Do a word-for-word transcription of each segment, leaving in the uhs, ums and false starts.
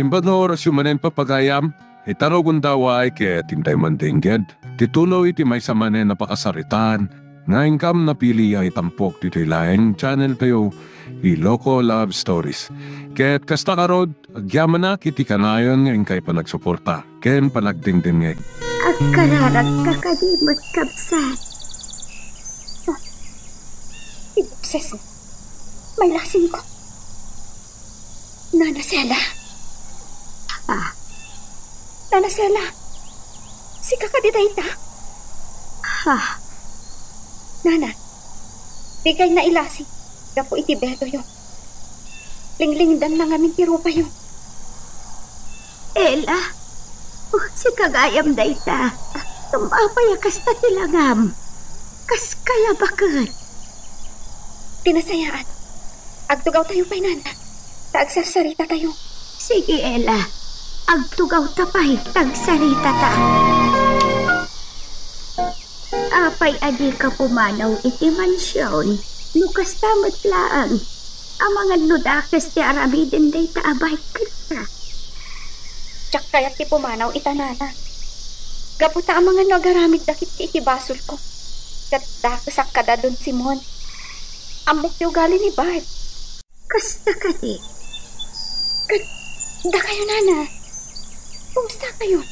Imbag nga orasyo manen, pagayam, ita nga agundaway ket intay man dengged ti tulo iti maysa manen a pakasaritaan nga inkam napili a itampok ditoy laeng channel tayo, Iloko Love Stories. Ket kasta ngarud, agyamanak iti kanayon nga inkay panagsuporta ken panagdengdengngeg. Agkararagka kadi met, kabsat? Oh, ti boses. Mailasingko. Nana Sela? Ah. Nana Sela, sika kadi dayta? Ah. Nana, dikay nailasing gapu iti beloyo. Linglingdanna ngamin ti rupayo. Ela, oh, sika gayam dayta. Ngem apay a kasta ti langam? Kas kaya baket? Ti nasayaat, agtugawtayo pay, nana, ta agsarsarita tayo. Sige, Ela. Agtugawta pay, ta agsarita ta. Apay a dika pumanaw iti mansion? No kasta met laeng, amangan no dakes ti aramiden dayta a bike kenka. Diak kayat ti pumanaw ita, nana. Gapu ta amangan no agaramid dagiti iti basolko. Ket dakesak kada Don Simon. Ammok ti ugali ni Bart. Kasta kadi? Ket dakayo, nana. Kumustakayo?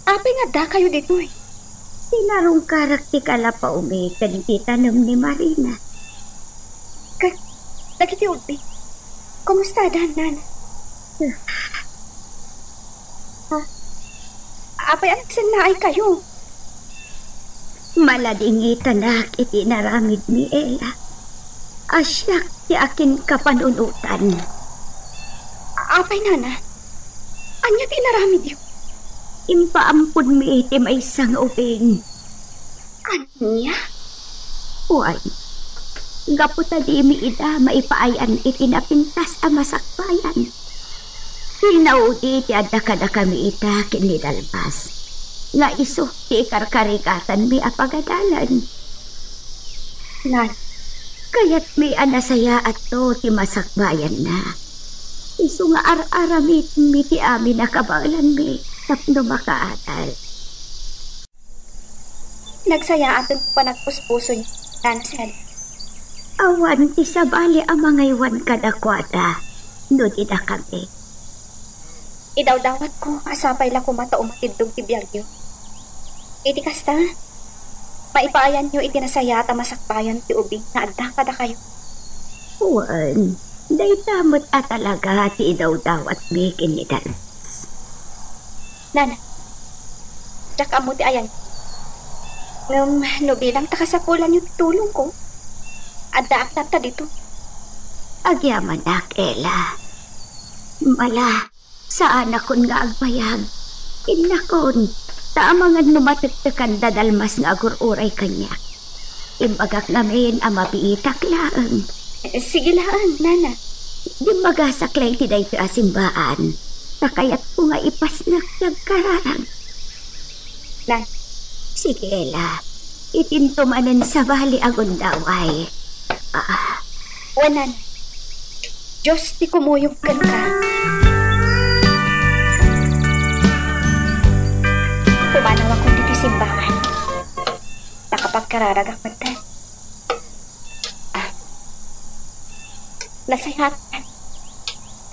Apay nga addakayo ditoy? Sinarungkarak ti kalapawmi ken ti tanem ni Marina. Ket dagiti ubing, kumustadan, nana? Ah. Ha? Apay a nagsennaaykayo? Maladingitanak iti inaramidmi, Ela. A siak ti akinkapanunotan. Apay, nana? Ania ti inaramidyo? Impaamponmi ti maysa nga ubing. Ania? Wen, gapu ta dimi ida maipaay-an iti napintas a masakbayan. Pinaudi ti adda kadakami ita ken ni Dalmas, nga isu ti ikarkarigatanmi a pagadalan. Nan, kayatmi a nasayaatto ti masakbayanna. Isu nga ar-aramidmi ti amin a kabaelanmi tapno makaadal. Nagsayaaten ti panagpuspusoyo, Nana Sel. Awan ti sabali a mangaywan kadakuada no dina kami. Idawdawatko a sapay la koma ta umatiddog ti biagyo. Iti kasta, maipaayanyo iti nasayaat a masakbayan ti ubing nga adda kadakayo. Wen, dayta met a talaga ti idawdawatmi ken ni Dalmas. Nana, diak ammo ti ayan. Ngem no bilang ta kasapulanyo ti tulongko, addaak latta ditoy. Agyamanak, Ela. Mala, saanakon nga agbayag. Innakon, ta amangan no matektekan da Dalmas nga agur-uray kaniak. Imbagak ngamin a mabiitak laeng. Eh, sige laeng, Nana. Dimmagasak la iti daytoy a simbaan, ta kayatko nga ipasnek ti agkararag. Nan. Sige la, itinto manen sabali a gundaway. Ah. Wen, Nana. Dios ti kumuyog kenka. Pumanawakon ditoy simbaan. Nakapagkararagak metten. Ah. Nasayaat.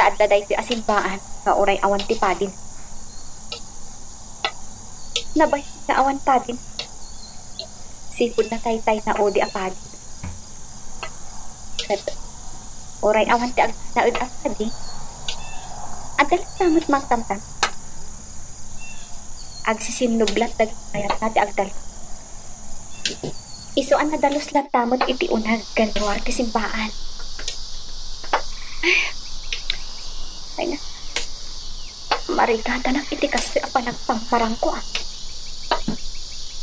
Ta adda daytoy a simbaan nga uray awan ti padin. Nabayag nga awan padin. Sipud nataytay na udi a padi. Ket uray awan ti agnaed a padi, adda latta met mangtamtam. Agsisinnublat dagiti mayatna ti agdalus. Isu a nadalus latta met iti uneg ken ruar ti simbaan. Ay na. Marigatanak iti kastoy a panagpangparangko, a.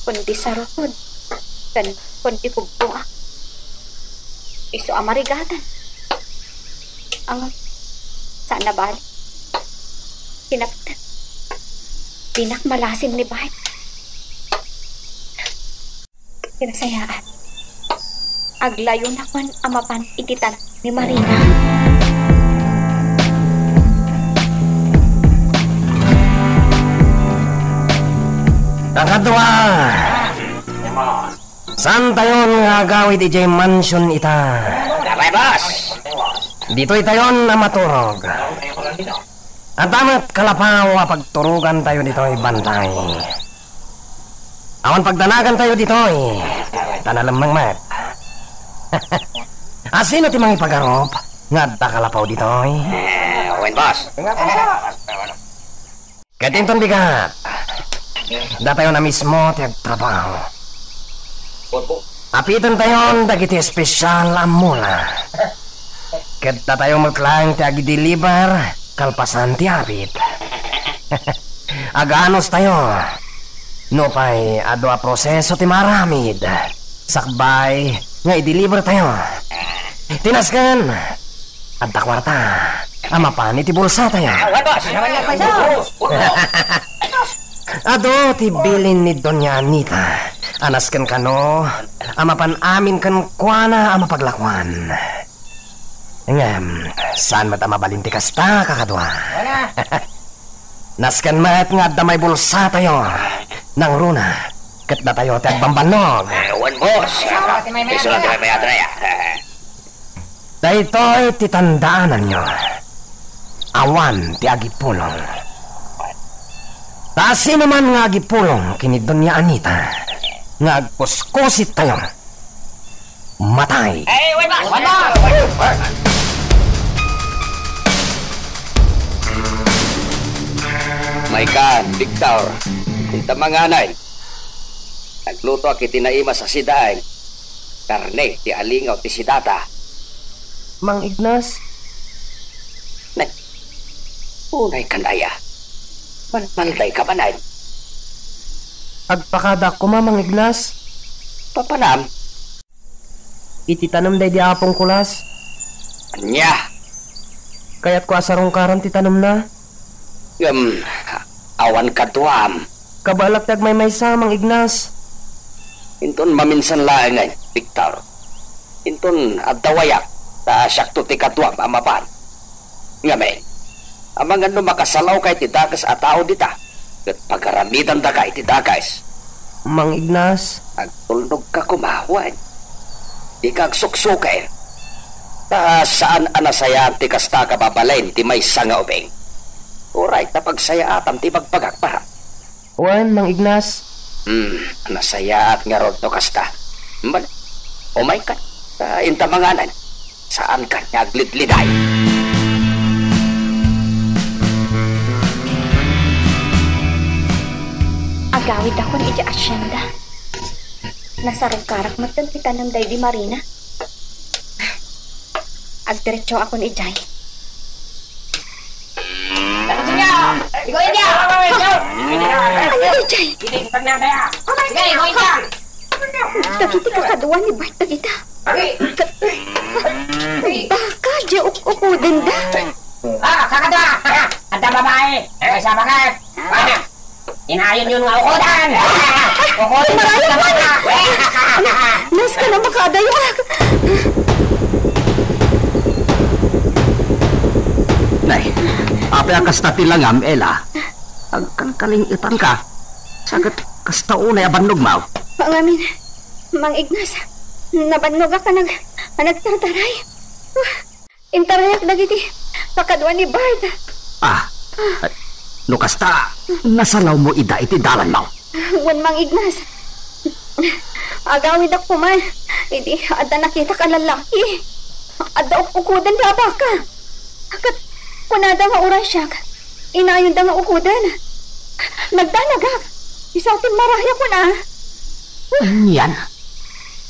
Kundi sarukod, ken kundi pugpoak. Isu a marigatan. Ang saan na bali. Kinaptan. Dinak malasin ni Bart. Kinasayaat. Aglayonakon a mapan iti tan ni Marina. Kadua, saantayon nga agawid idiay mansion ita. Apay, boss? Ditoytayon a maturog. Adda met kalapaw a pagturogantayo ditoy, bantay. Awan pagdanagantayo ditoy, ta nalemmeng met. Asino ti mangipagarup nga adda kalapaw ditoy? Eh, wen, boss. Ket inton bigat, datayon a mismo ti agtrabaho. Apitentayon dagiti espesyal a mula. Ket datayo met laeng ti agideliver kalpasan ti apit. Aganustayo. Nupay adu a proseso ti maaramid, sakbay nga idelivertayo. Ti nasken, adda kuarta a mapan iti bulsatayo. Adu ti bilin ni Doña Anita a nasken kano a mapan amin kenkuana a mapaglakuan. Ngem, saan met a mabalin ti kasta, kakadua. Nasken met nga adda maibulsatayo, nangruna, ket datayo ti agbambannog. Eh, wen, boss. Isu lang ti maymayat, Rhea. Daytoy ti tandaananyo. Awan ti agipulong. Ta sinoman nga agipulong ken ni Doña Anita nga agkuskusittayo, matay. Eh, wait, boss! Wait, boss! Maykan, Victor, inta manganay. Naglutoak iti naimas a sidaen. Karne ti alingaw ti sidata. Mang Ignas? Nay, unay kan aya. Malmaldayka manen. Agpakadaak koma, Mang Ignas. Papanam? Iti tanem daydi Apong Kulas. Ania? Kayatko a sarungkaram ti tanemna. Ngem, awan kaduam. Kabaelak ti agmaymaysa, Mang Ignas. Inton maminsan laengen, Victor. Inton adda wayak, ta siakto ti kaduam a mapan. Ngamin, amangan no makasalawka iti dakes a tao dita, ket pagaramidandaka iti dakes. Mang Ignas. Agtulnogka koma, wen. Dika agsuksukir. Ta saan a nasayaat ti kasta a kababalin ti maysa nga ubing. Uray ta pagsayaatam ti ibagbagak, para. Wen, Mang Ignas. Hmm, nasayaat ngarud no kasta. Bale, umayka, ta inta manganan. Saanka nga aglidliday. Agawidakon iti asienda. Nasarungkarak metten ti tanem daydi Marina. Agdiretsoakon idiay. Ikaw, India! Ikaw, India! Ano, Jay? Sige, ikaw, India! Dagiti kakadua ni Bart dagita. Baka, di uk-, ukudenda. Ah, kakadua! Adda babae! Ay, sa bakit? Ah! Inayonyo nga ukudan! Ukudan! Marayo ka! Nasken a makaadayo. Nay, apay a kasta ti langam, Ella? Agkalkaling-etanka. Sa ket kasta unay a bannogmo. Ngamin, Mang Ignas, nabannogak a nag-, a nagtartaray. Intarayak dagiti kakadua ni Bart. Ah, no kasta, nasalawmo ida iti dalanmo? Wen, Mang Ignas. Agawidak koma idi adda nakitak a lallaki. Adda uk-, ukuden da a baka. Ket kunada nga uray siak, inayonda nga ukuden. Nagdanagak. Isu ti maraya kuna. Anian?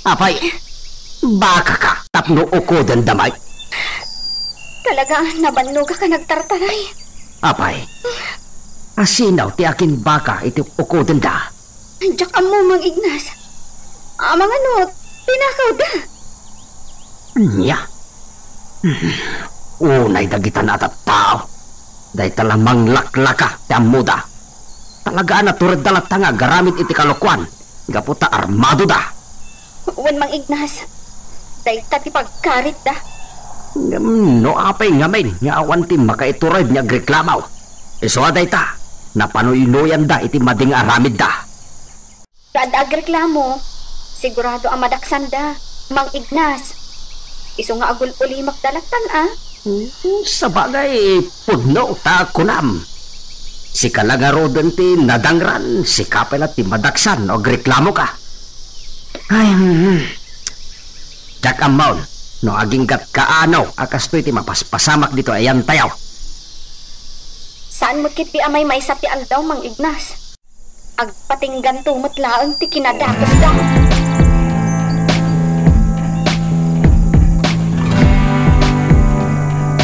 Apay, baka ka tapno ukudenda met? Talaga, nabannogak a nagtartaray. Apay, asino ti akinbaka iti ukudenda? Diak ammo, Mang Ignas. Amangan no, pinakawda. Ania? Hmm. Unay dagitan a tattao. Dayta la manglaklaka ti ammoda. Talaga a naturedda latta nga agaramid iti kalokuan gapu ta armadoda. Wen, Mang Ignas, dayta ti pagkaritda. Ngem no apay ngamin nga awan ti makaitured nga agreklamo, isu a dayta, napanuynoyanda iti madi nga aramidda. Ta adda agreklamo, sigurado a madaksanda, Mang Ignas. Isu nga agul-ulimakda lattan, a? Hmm, sabagay, pudno ta kunam. Sika la ngaruden ti nadangran, sika pay la ti madaksan no agreklamoka. Ay, hmm, hmm. Diak ammaon no agingga't kaano a kastoy ti mapaspasamak ditoy a yantayaw. Saan met ketdi a maymaysa ti aldaw, Mang Ignas. Agpatingganto met laeng ti kinadakesda.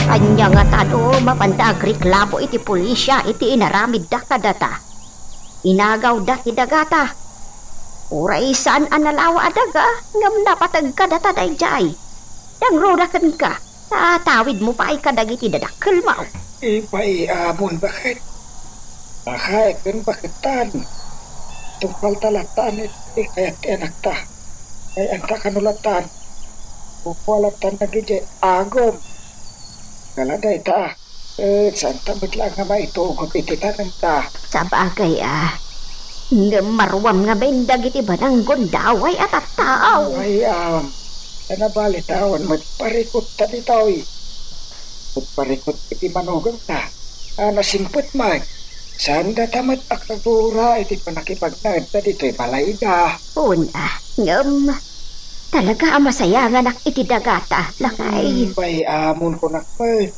Ania ngata no mapanda agreklamo iti pulisia iti inaramidda kadata? Inagawda ti dagata. Uray saan a nalawa a daga, ngem napateg kadata daydiay. Nangruna kenka, ta atawidmo pay kadagiti dadakkelmo. Ibay amon baket. Nakay ken baketan. Tungpalta lattan iti kayat ti anakta. Ay, anta kano lattan. Kukua lattan dagiti agom. Kala dayta. Eh, santa met laeng nga maitugot iti tanemda. Sabagay a. Ngem maruam ngamin dagiti banang gundaway a tattao. Ay, am, ta nabalitawan met parikutta ditoy. Ket parikut iti manugangta. A nasingpet met. Saan data met a kagura iti pannakipagnaedda ditoy balayda. Una, ngem talaga a masayanganak iti dagata, lakay. Hmm, bay-amon kunak met.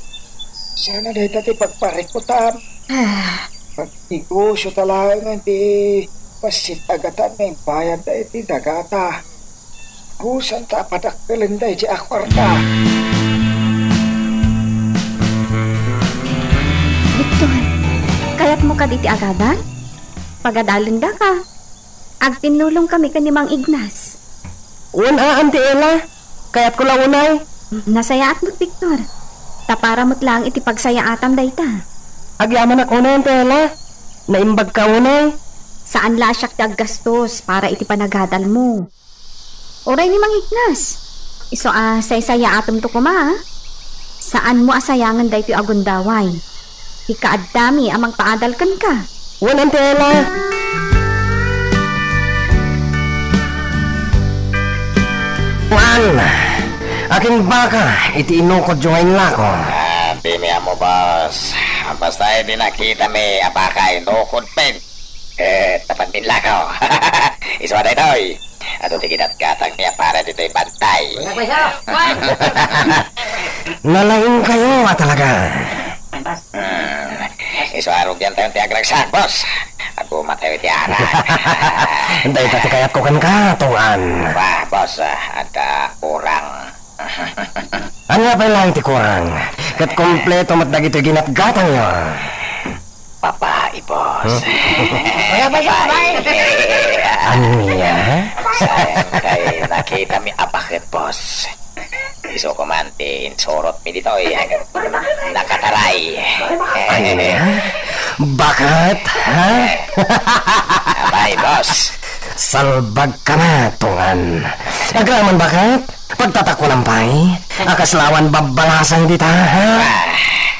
Saan a dayta ti pagparikutam. Ah. Pagnegosio ta laengen ti bassit a gatan nga imbayadda iti dagata. Pusanta a padakkelenda iti a kuarta. Victor, kayatmo kadi ti agadal? Pagadalendaka. Agtinnulongkami ken ni Mang Ignas. Wen a, Auntie Ella. Kayatko la unay. Nasayaat met, Victor. Ta para met laeng iti pagsayaatam dayta. Agyamanak unay, Auntie Ella. Naimbagka unay. Saan la a siak ti aggastos para iti panagadalmo. Uray ni Mang Ignas. Isu a saysayaatemto koma, a. Saanmo a sayangen daytoy a gundaway. Ti kaaddami a mangpaadal kenka. Wen, Auntie Ella. Wen, akin baka iti inukodyo nga inlako. Ah, dimi ammo, boss. Basta iti nakitami a baka inukod pin. Eh, tapad min lako. Isu a daytoy. Adu ti ginatgatangmi a para ditoy bantay. Nalaingkayo a talaga. Hmm. Isu a rugiantayon ti agragsak, boss. Agumatayo iti ara. Dayta ti kayatko kenka, Tong-an. Wah, boss, ah, adda kurang. Ania pay laeng ti kurang? Ket kompleto met dagitoy ginatgatangyo. Babai, boss. Hmm? Babai. Ania? Saan kay nakitami a baket, boss? Isu koma ti insurotmi ditoy. Nakataray. Ania? Baket, ha? Abay, boss. Salbagka na, Tong-an. Agraman baket? Pagtatakulam pay? A kasla awan babbalasang dita, ha?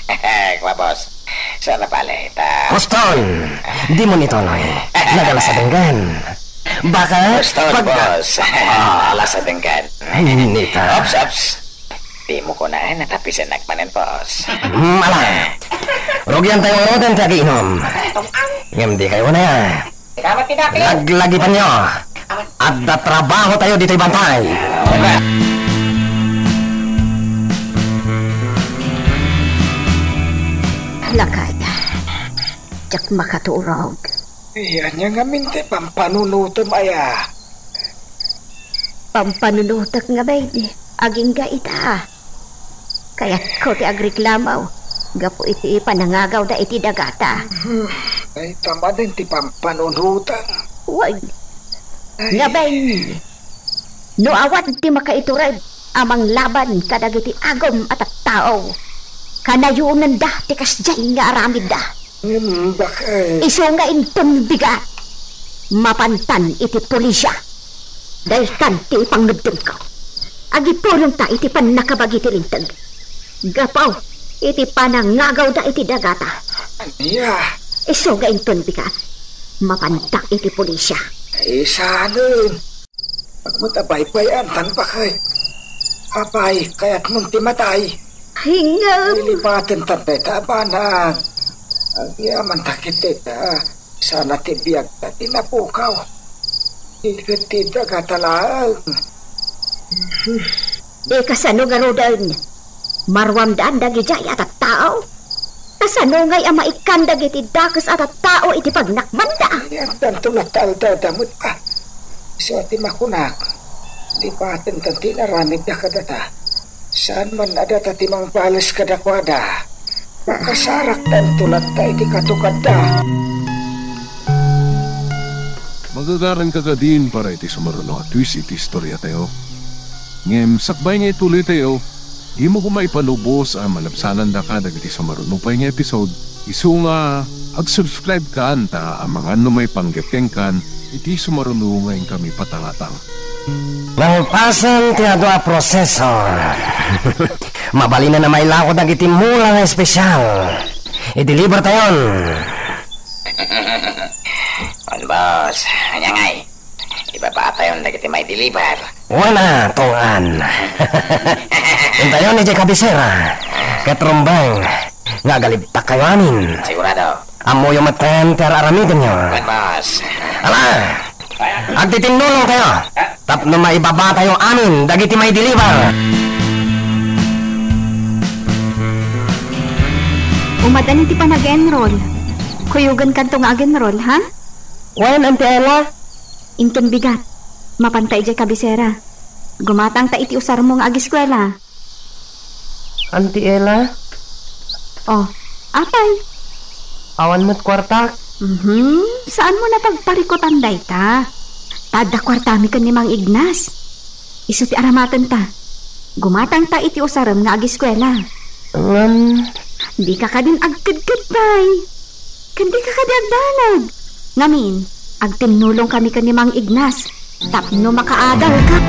Ah, kua, boss. Saan a bale, ta. Huston! Dimon ituloy. Nagalasadenggan. Baka Huston, pag- boss. Ah. Nagalasadenggan. Nita. Ops, ops. Dimo ko na, eh, natapisan nagmanen, boss. Hmm, ala. Rugiantayo ngaruden ti agiinom. Ngem dikayo unay, a. Laglagipanyo. Adda trabahotayo ditoy bantay. Lakay, diak makaturog. Eh, ania ngamin ti pampanunutem aya? Pampanunutek ngamin, agingga ita. Kayatko ti agreklamo gapu iti panangagawda iti dagata. Hmm, ay, tamanen ti pampanunutan. Wen. Ay. Ngamin, no awan ti makaitured a manglaban kadagiti agom a tattao, kanayonenda ti kasdiay nga aramidda. Ngem, bakay. Isu nga inton bigat, mapantan iti pulisya. Daytan ti ipangngeddengko. Agipulongta iti pannakabagi ti linteg. Gapu iti panangagawda iti dagata. Ania? Isu nga inton bigat, mapanta iti pulisya. Ay, saanen. Agmat a baybay-an tan baket. Apay, kayatmon ti matay? Ay, ngem. Ay, lipaten tan dayta a banag. Agyamanak ket dayta, sana ti biagta ti napukaw. Di ket ti dagata laeng. Di kasano ngaruden? Maruamdan dagidiay a tattao? Kasano ngay a maikkan dagiti dakes a tattao iti pagnakbanda? Ay, addanto latta aldaw da met, a. Isu ti makunak, lipaten tan ti inaramidda kadata. Saan man a data ti mangbales kadakuada. Makasarakdanto latta iti katukadda. Magagaranka kadin para iti sumaruno a twist iti istoriatayo. Ngem sakbay nga ituloytayo, dimo koma ipalubos a malabsanandaka dagiti sumaruno pay nga episode. Isu nga ag-subscribe kan ta amangan no maipanggep kenkan iti sumaruno nga inkami patangatang. Nalpasen ti adu a proseso, mabalinen a mailako dagiti mula nga espesyal. I-deliver tayon. Wen, boss, ania ngay? Ibabatayon dagiti maideliver. Wen a, tungod. Intayon idiay kabisera. Ket rumbeng nga agalibtakkayo amin. Sigurado. Ammoyo metten ti ar-aramidenyo. Wen, boss. Ala! Agtitinnulongtayo tapno maibabatayo amin dagiti maideliver. Umadani ti panag-enroll. Kuyogenkanto nga ag-enroll, ha? Wen, Auntie Ella? Inton bigat, mapanta idiay kabisera. Gumatangta iti usarmo nga agiskuela. Auntie Ella? Oh, apay? Awan met kuartak. Mhm, saanmo napagparikutan dayta? Ta adda kuartami ken ni Mang Ignas. Isu ti aramatenta. Gumatangta iti usarem nga agiskuela. Ngem, dika kadin agkedked pay. Ken dika kadi agdanag. Ngamin, agtinnulongkami ken ni Mang Ignas tapno makaadalka.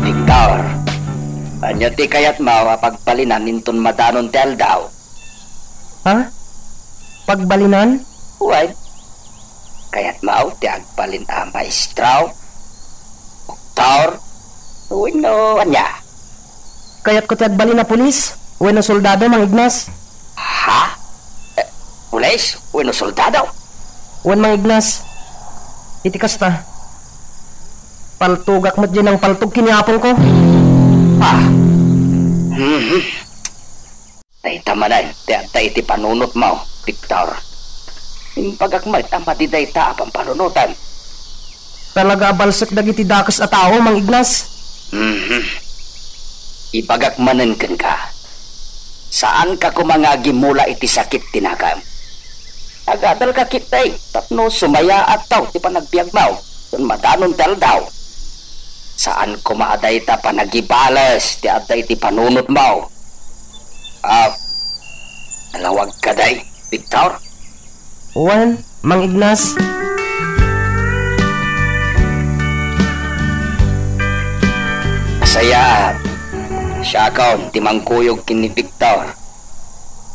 Victor, ania ti kayatmo a pagbalinan inton madanon ti aldaw? Ha? Pagbalinan? Wen, kayatmo ti agbalin a maestro, doktor, wenno ania? Kayatko ti agbalin a pulis wenno soldado, Mang Ignas. Ha? Eh, pulis wenno soldado? Wen, Mang Ignas. Iti kasta, paltogak met diay nangpaltog ken ni apongko. Ah. Mhm. Dayta manen ti adda iti panunotmo, Victor. Imbagak met a madi dayta a pampanunotem. Talaga a balsek dagiti dakes a tao, Mang Ignas. Mhm. Ibagak manen kenka, saanka koma nga agimula iti sakit ti nakem. Agadalka ketdi tapno sumayaatto ti panagbiagmo ken madanon ti aldaw. Saan koma a dayta panagibales ti adda iti panunotmo. Ah, nalawag kadi, Victor? Wen, Mang Ignas. Asayaat, siakon ti mangkuyog ken ni Victor.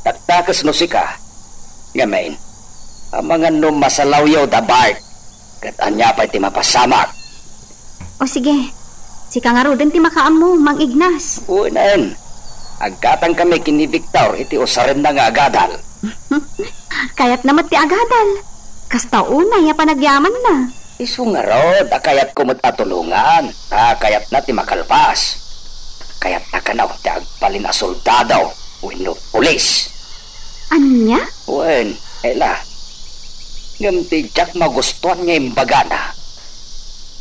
Dakdakes no sika. Ngamin, amangan no masalawyo da Bart, ket ania pay ti mapasamak? O sige, sika ngaruden ti makaammo, Mang Ignas. Wen, aggatangkami ken ni Victor iti usarenna nga agadal. Kayatna met ti agadal. Kasta unay a panagyamanna. Isu ngarud a kayatko met a tulongan, ta kayatna ti makalpas. Kayatna kano ti agbalin a soldado wenno pulis. Ania? Wen, Ella. Ngem ti diak magustuan nga imbagana,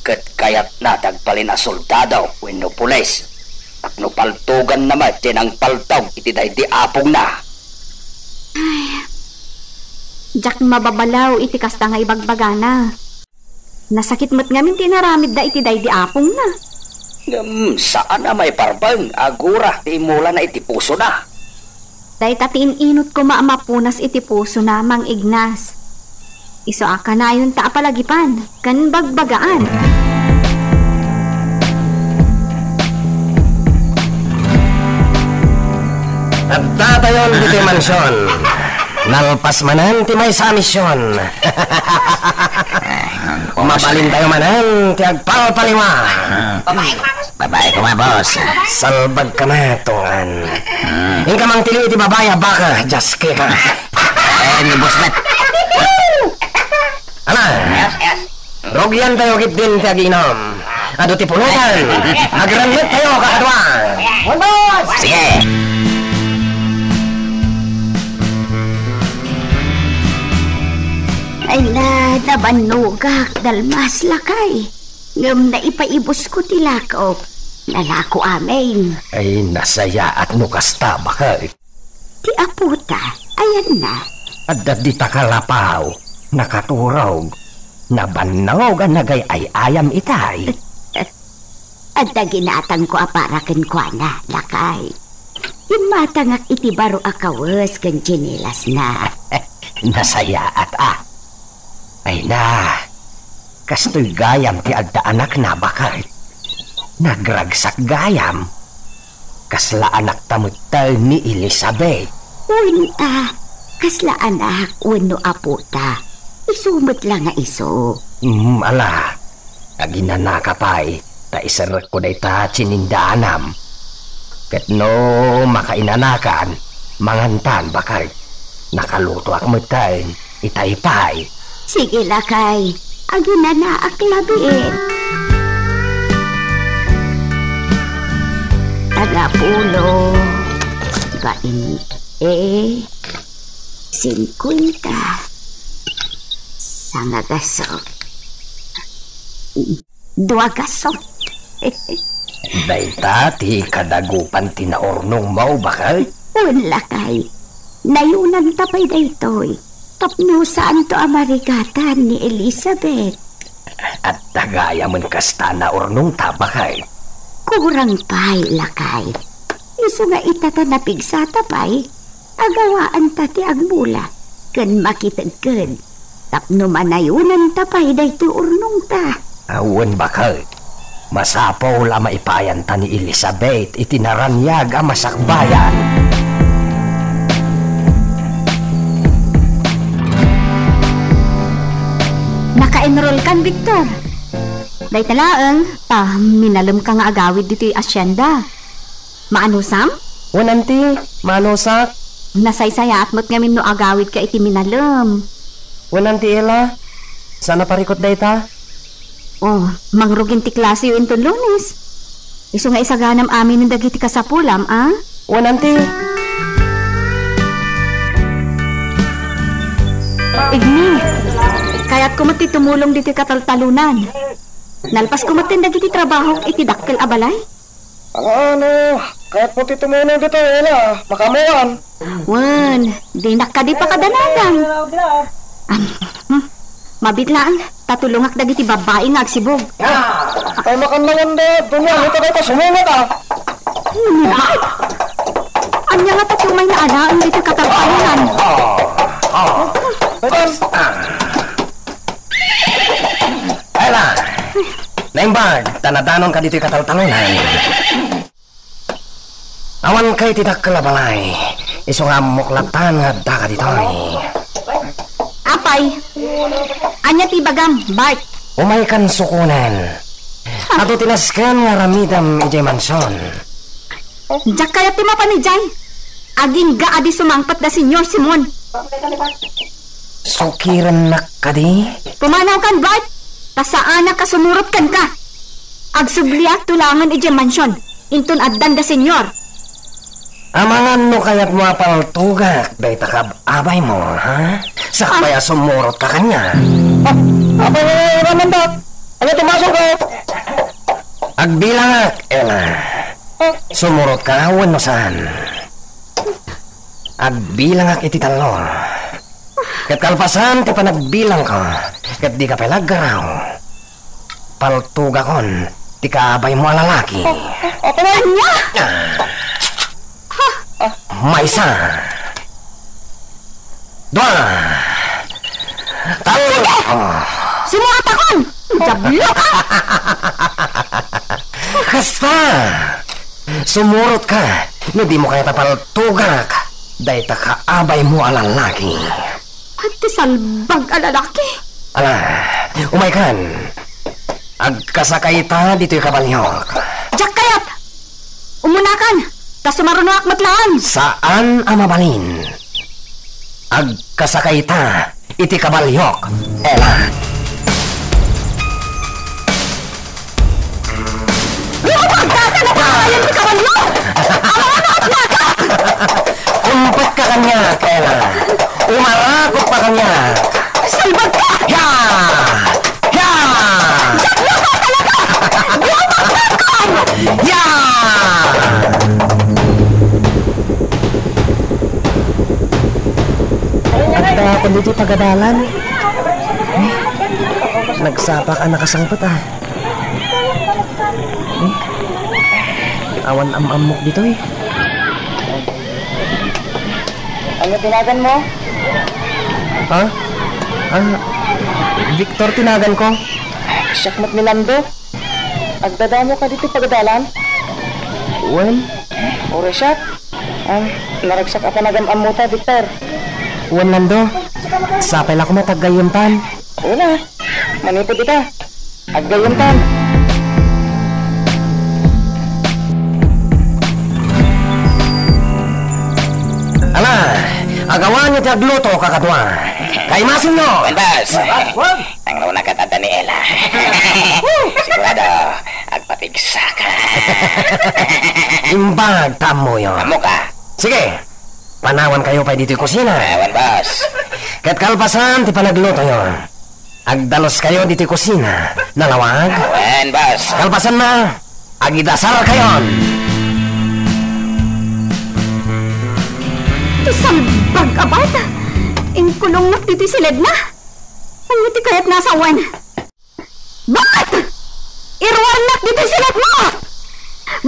ket kayatna ti agbalin a soldado wenno pulis tapno paltoganna met ti nangpaltog iti daydi apongna. Ay, diak mababalaw iti kasta nga ibagbagana. Nasakit met ngamin ti inaramidda iti daydi apongna. Ngem saan a maiparbeng, agura ti immulana iti pusona. Dayta ti in-inot koma a mapunas iti pusona, Mang Ignas. Isu a kanayonta a palagipan ken bagbagaan. Adda tayon ditoy mansion. Nalpas manen ti maysa a mision. Mabalintayo manen ti agpalpaliwa. Babae koma, boss. Salbag ka met, Tungan. Inka mangtili iti babae a baka, just kick. Eh, ni boss met. Ala, rugiantayo ketdin ti aginom. Adu ti pulutan. Agrennettayo, kakadua. Sige. Ay na, nabannogak, Dalmas, lakay. Ngem naipaibusko ti lakok. Nalako amin. Ay, nasayaat no kasta, baket. Ti apota, ayanna? Adda dita kalapaw, nakaturog, nabannog a nagay-ay-ayam itay. Adda ginatangko a para kenkuana, lakay. Immatangak iti baro a kawes ken tsinelasna. Nasayaat a. Ay na, kastoy gayam ti agda anakna, baket. Nagragsak gayam. Kasla anakta metten ni Elizabeth. Wen a, kasla anak wenno apota. Isu met la nga isu. Mm, ala. Aginanaka pay, ta iserrekko dayta tsinindaanam. Ket no makainanakan, mangantan, baket. Nakalutoak metten, itay pay. Sige, lakay. Aginanaak labiit. Tagapulo, bain, e, singkuenta, sangagaso. Dua gasot. Dayta ti kadagupan ti naurnongmo, baket? Wen, lakay. Nayonanta pay daytoy tapno saanto a marigatan ni Elizabeth. Adda gayamen kasta naurnongta, baket? Kurang pay, lakay. Isu nga ita ta napigsata pay, agawaanta ti agmula ken makitekked tapno manayonanta pay daytoy urnongta. Awan, baket. Masapul a maipayanta ni Elizabeth iti naraniag a masakbayan. Naka-enrollkan, Victor. Dayta laeng, ta minalemka nga agawid ditoy asyenda. Maanusam? Wen, anti, maanusak. Nasaysayaat met ngamin no agawidka iti minalem. Wen, anti, Ella, saan a parikut dayta? Oh, mangrugin ti klaseyo inton Lunes. Isu nga isaganam aminen dagiti kasapulam, a? Wen, anti. Igni, kayatko met ti tumulong ditoy kataltalonan. Nalpasko met dagiti trabahok iti dakkel a balay. Ano, kayatmo ti tumulong ditoy, Ella? Makaammoan. Wen, dinak kadi pakadanagan. Am, hmm, mabiit laeng, ta tulongak dagiti babbai nga agsibug. Ay, makannawan da, dunia, ita kayta sumungat, a. Nini ba? Ania nga ta tumay naanaen ditoy kataltalonan? Ay, la. Naimbag, ta nadanonka ditoy kataltalonan. Awanka iti dakkel a balay, isu nga ammok latta nga addaka ditoy. Apay, ania ti ibagam, Bart? Umaykan sukonen. Adu ti nasken nga aramidem idiay mansion. Diak kayat ti mapan idiay. Agingga a di sumangpet da Señor Simon. Sukirennak kadi? Pumanawkan, Bart! Ta saanak a sumurot kenka. Agsubliak tulangen idiay mansion, inton addan da Señor. Amangan no kayatmo a paltugak dayta kab-abaymo, ha? Sakbay a sumurotka kaniak. Ah, apay nga iramandak? Ania ti masurot? Agbilangak, Ella. Sumurotka wenno saan? Agbilangak iti tallo. Ket kalpasan ti panagbilangko, ket dika pay la aggaraw. Paltugakon ti kaabaymo a lalaki. Ania? Ah. Maysa. Dua. Tallo. Sige! Ah. Sumurotakon! Diablo ka! Kasta! Sumurotka. No dimo kayat a paltogak dayta kaabaymo a lalaki. Ti salbag a lalaki. Ala, umaykan. Agkasakayta ditoy kabalyok. Diak kayat! Umunakan, ta sumarunoak met laeng. Saan a mabalin. Agkasakayta iti kabalyok, Ella. Lumapag ka sa nagkakayan ti kabalyo! Ang mga anak naka! Kumpet ka kaniak, Ella. Umarakot pa kaniak. Salbag ka! Ya! Ya! Diablo ka talaga! Lumapag ka! Ya! Adda pay ditoy pagadalan. Eh, nagsapak a nakasangpet, ah. Eh, awan am-ammok ditoy. Ania ti naganmo? Ha? Ah, Victor ti naganko. Siak met ni Lando. Agdadamo ka ditoy pagadalan? Wen. Uray siak. Ah, naragsak a panagam-ammota, Victor. Wen, Lando. Sapay la koma ta aggayyemtan. Wala. Manipud ita. Aggayyemtan. Ala, agawanyo ti agluto, kakadua. Kaimasenyo. Wen, boss. Ang nauna ket adda ni Ella. Sigurado, agpapigsaka. Imbag ta ammoyo. Ammoka. Sige, panawankayo pay ditoy kusina. Awan, boss. Ket kalpasan ti panaglutoyo, agdaluskayo ditoy kusina. Nalawag? Awan, boss. Kalpasanna, agidasarkayon. Ti salbag a bat! Inkulongnak ditoy siledna. Ania ti kayatna a sawen? Bat! Iruarnak ditoy siledmo!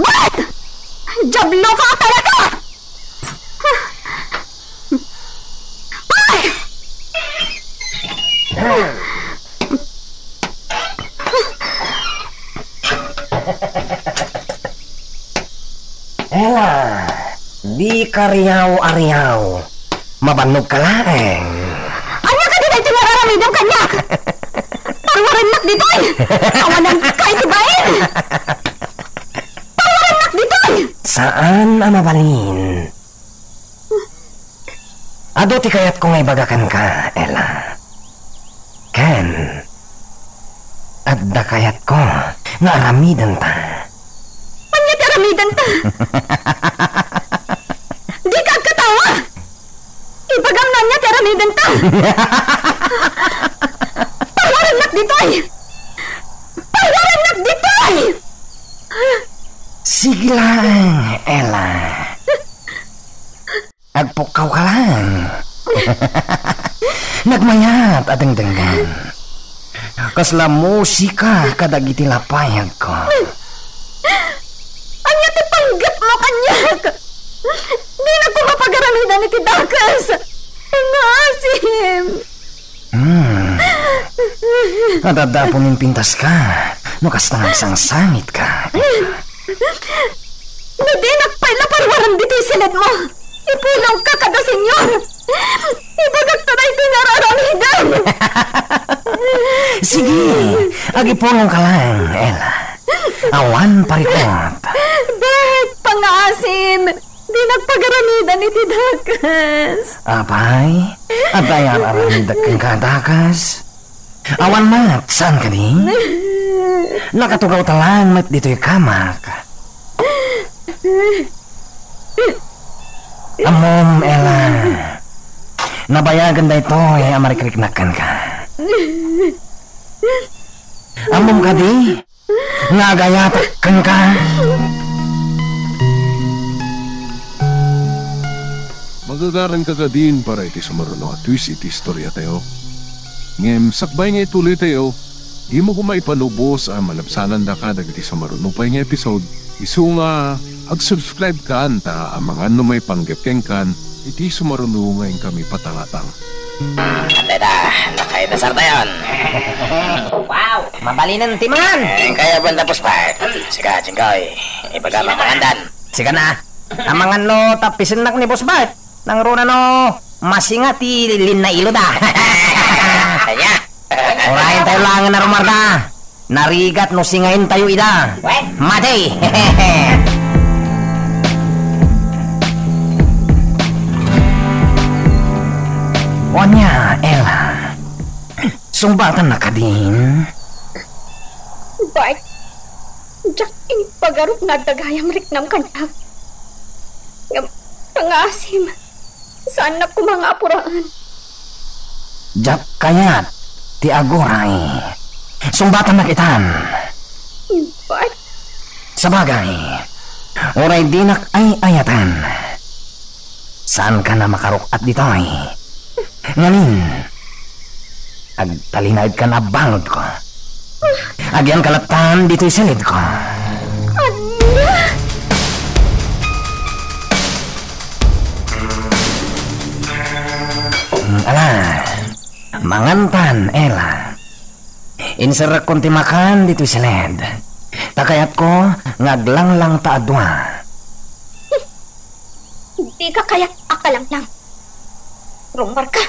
Bat! Diablo ka talaga! Ay! Ella, di ka riaw a riaw. Mabannog ka laeng. Ania kadi daytoy nga ar-aramidem kaniak? Parwarennak ditoy! Awanan ka iti bain! Parwarennak ditoy! Saan a mabalin. Adu ti kayatko nga ibaga kenka, Ella. Ken, adda kayatko nga aramidenta. Ania ti aramidenta? Dika agkatawa! Ibagam no ania ti aramidenta! Parwarennak ditoy! Parwarennak ditoy! Sige laeng, Ella. Agpukkawka laeng. Nagmayat a dengdenggen. Kasla musika kadagiti lapayagko. Ania ti panggepmo kaniak? Dinak koma pagaramidan iti dakes. Nga asim. Hmm. Adda pay impintaska no kasta nga agsangsangitka. No dinak pay la parwaren ditoy siledmo, ipulongka kada senyor. Ibagak ta daytoy nga ar-aramidem. Sige, agipulongka laeng, Ella. Awan parikut. Bat, pangaasim. Dinak pagaramidan iti dakes. Apay, adda ar-aramidek kenka a dakes? Awan met, saan kadi? Nakatugawta laeng met ditoy kamak. Ammom, Ella. Nabayagen daytoy a marikriknak kenka. Ammom kadi? Nga agayatak kenka. Magagaranka kadin para iti sumaruno a twist iti istoriatayo. Ngem sakbay nga ituloytayo, dimo koma ipalubos a malabsanandaka dagiti sumaruno pay nga episode, isu nga ag-subscribe kan ta amangan no maipanggep kenkan iti sumaruno nga inkami patangatang. Dayta, nakaidasartayon. Wow! Mabalinen ti mangan! Eh, kaya banda puspart. Sika, Jinggoy, ibaga mapangandan. Sika na. Amangan no tappisennak ni Boss Bart. Nangruna no masinga ti linnailo da. Ania? Urayen tayo lang na rumarda. Narigat no singain tayo ida. What? Madi! Ania, Ella. Sungbatan na kadin? Bart, diak impagarup nga adda gayam riknam kaniak. Ngem, pangaasim, saannak koma nga apuraan. Diak kayat ti aguray. Sungbatan na kitan. Bart. Sabagay, uray dinak ay-ayatan. Saanka na makaruk-at ditoy. Ngamin, agtalinaedka na baludko. Agyanka lattan ditoy silidko. Ania? Mm, ala, mangantan, Ella. Inserrekkon ti makan ditoy silid. Ta kayatko nga aglanglang ta a dua. Dika kayat a kalanglang. Rummuarka.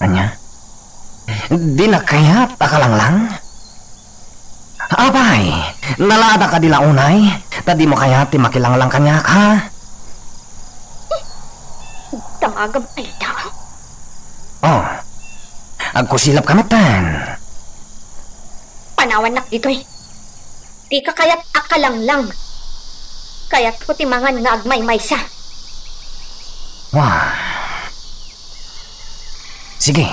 Ania? Dina kayat a kalanglang? Apay, nalaada kadi la unay, ta dimo kayat ti makilanglang kaniak, ha? Damagam ay tao. Oh, agkusilapka metten. Panawannak ditoy. Dika kayat a kalanglang. Kayatko ti mangan nga agmaymaysa. Wah. Sige.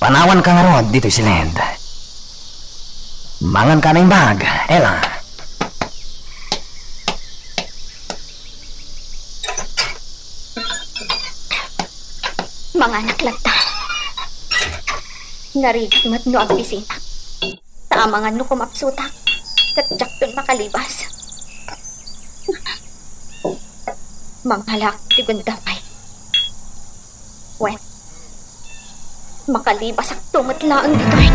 Panawanka ngarud ditoy silid. Manganka naimbag, Ella. Manganak latta. Narigat met no agbisinak. Ta amangan no kumapsutak, ket diakton makalibas. Mangalaak ti gundaway. Wen, makalibasakto met laeng ditoy.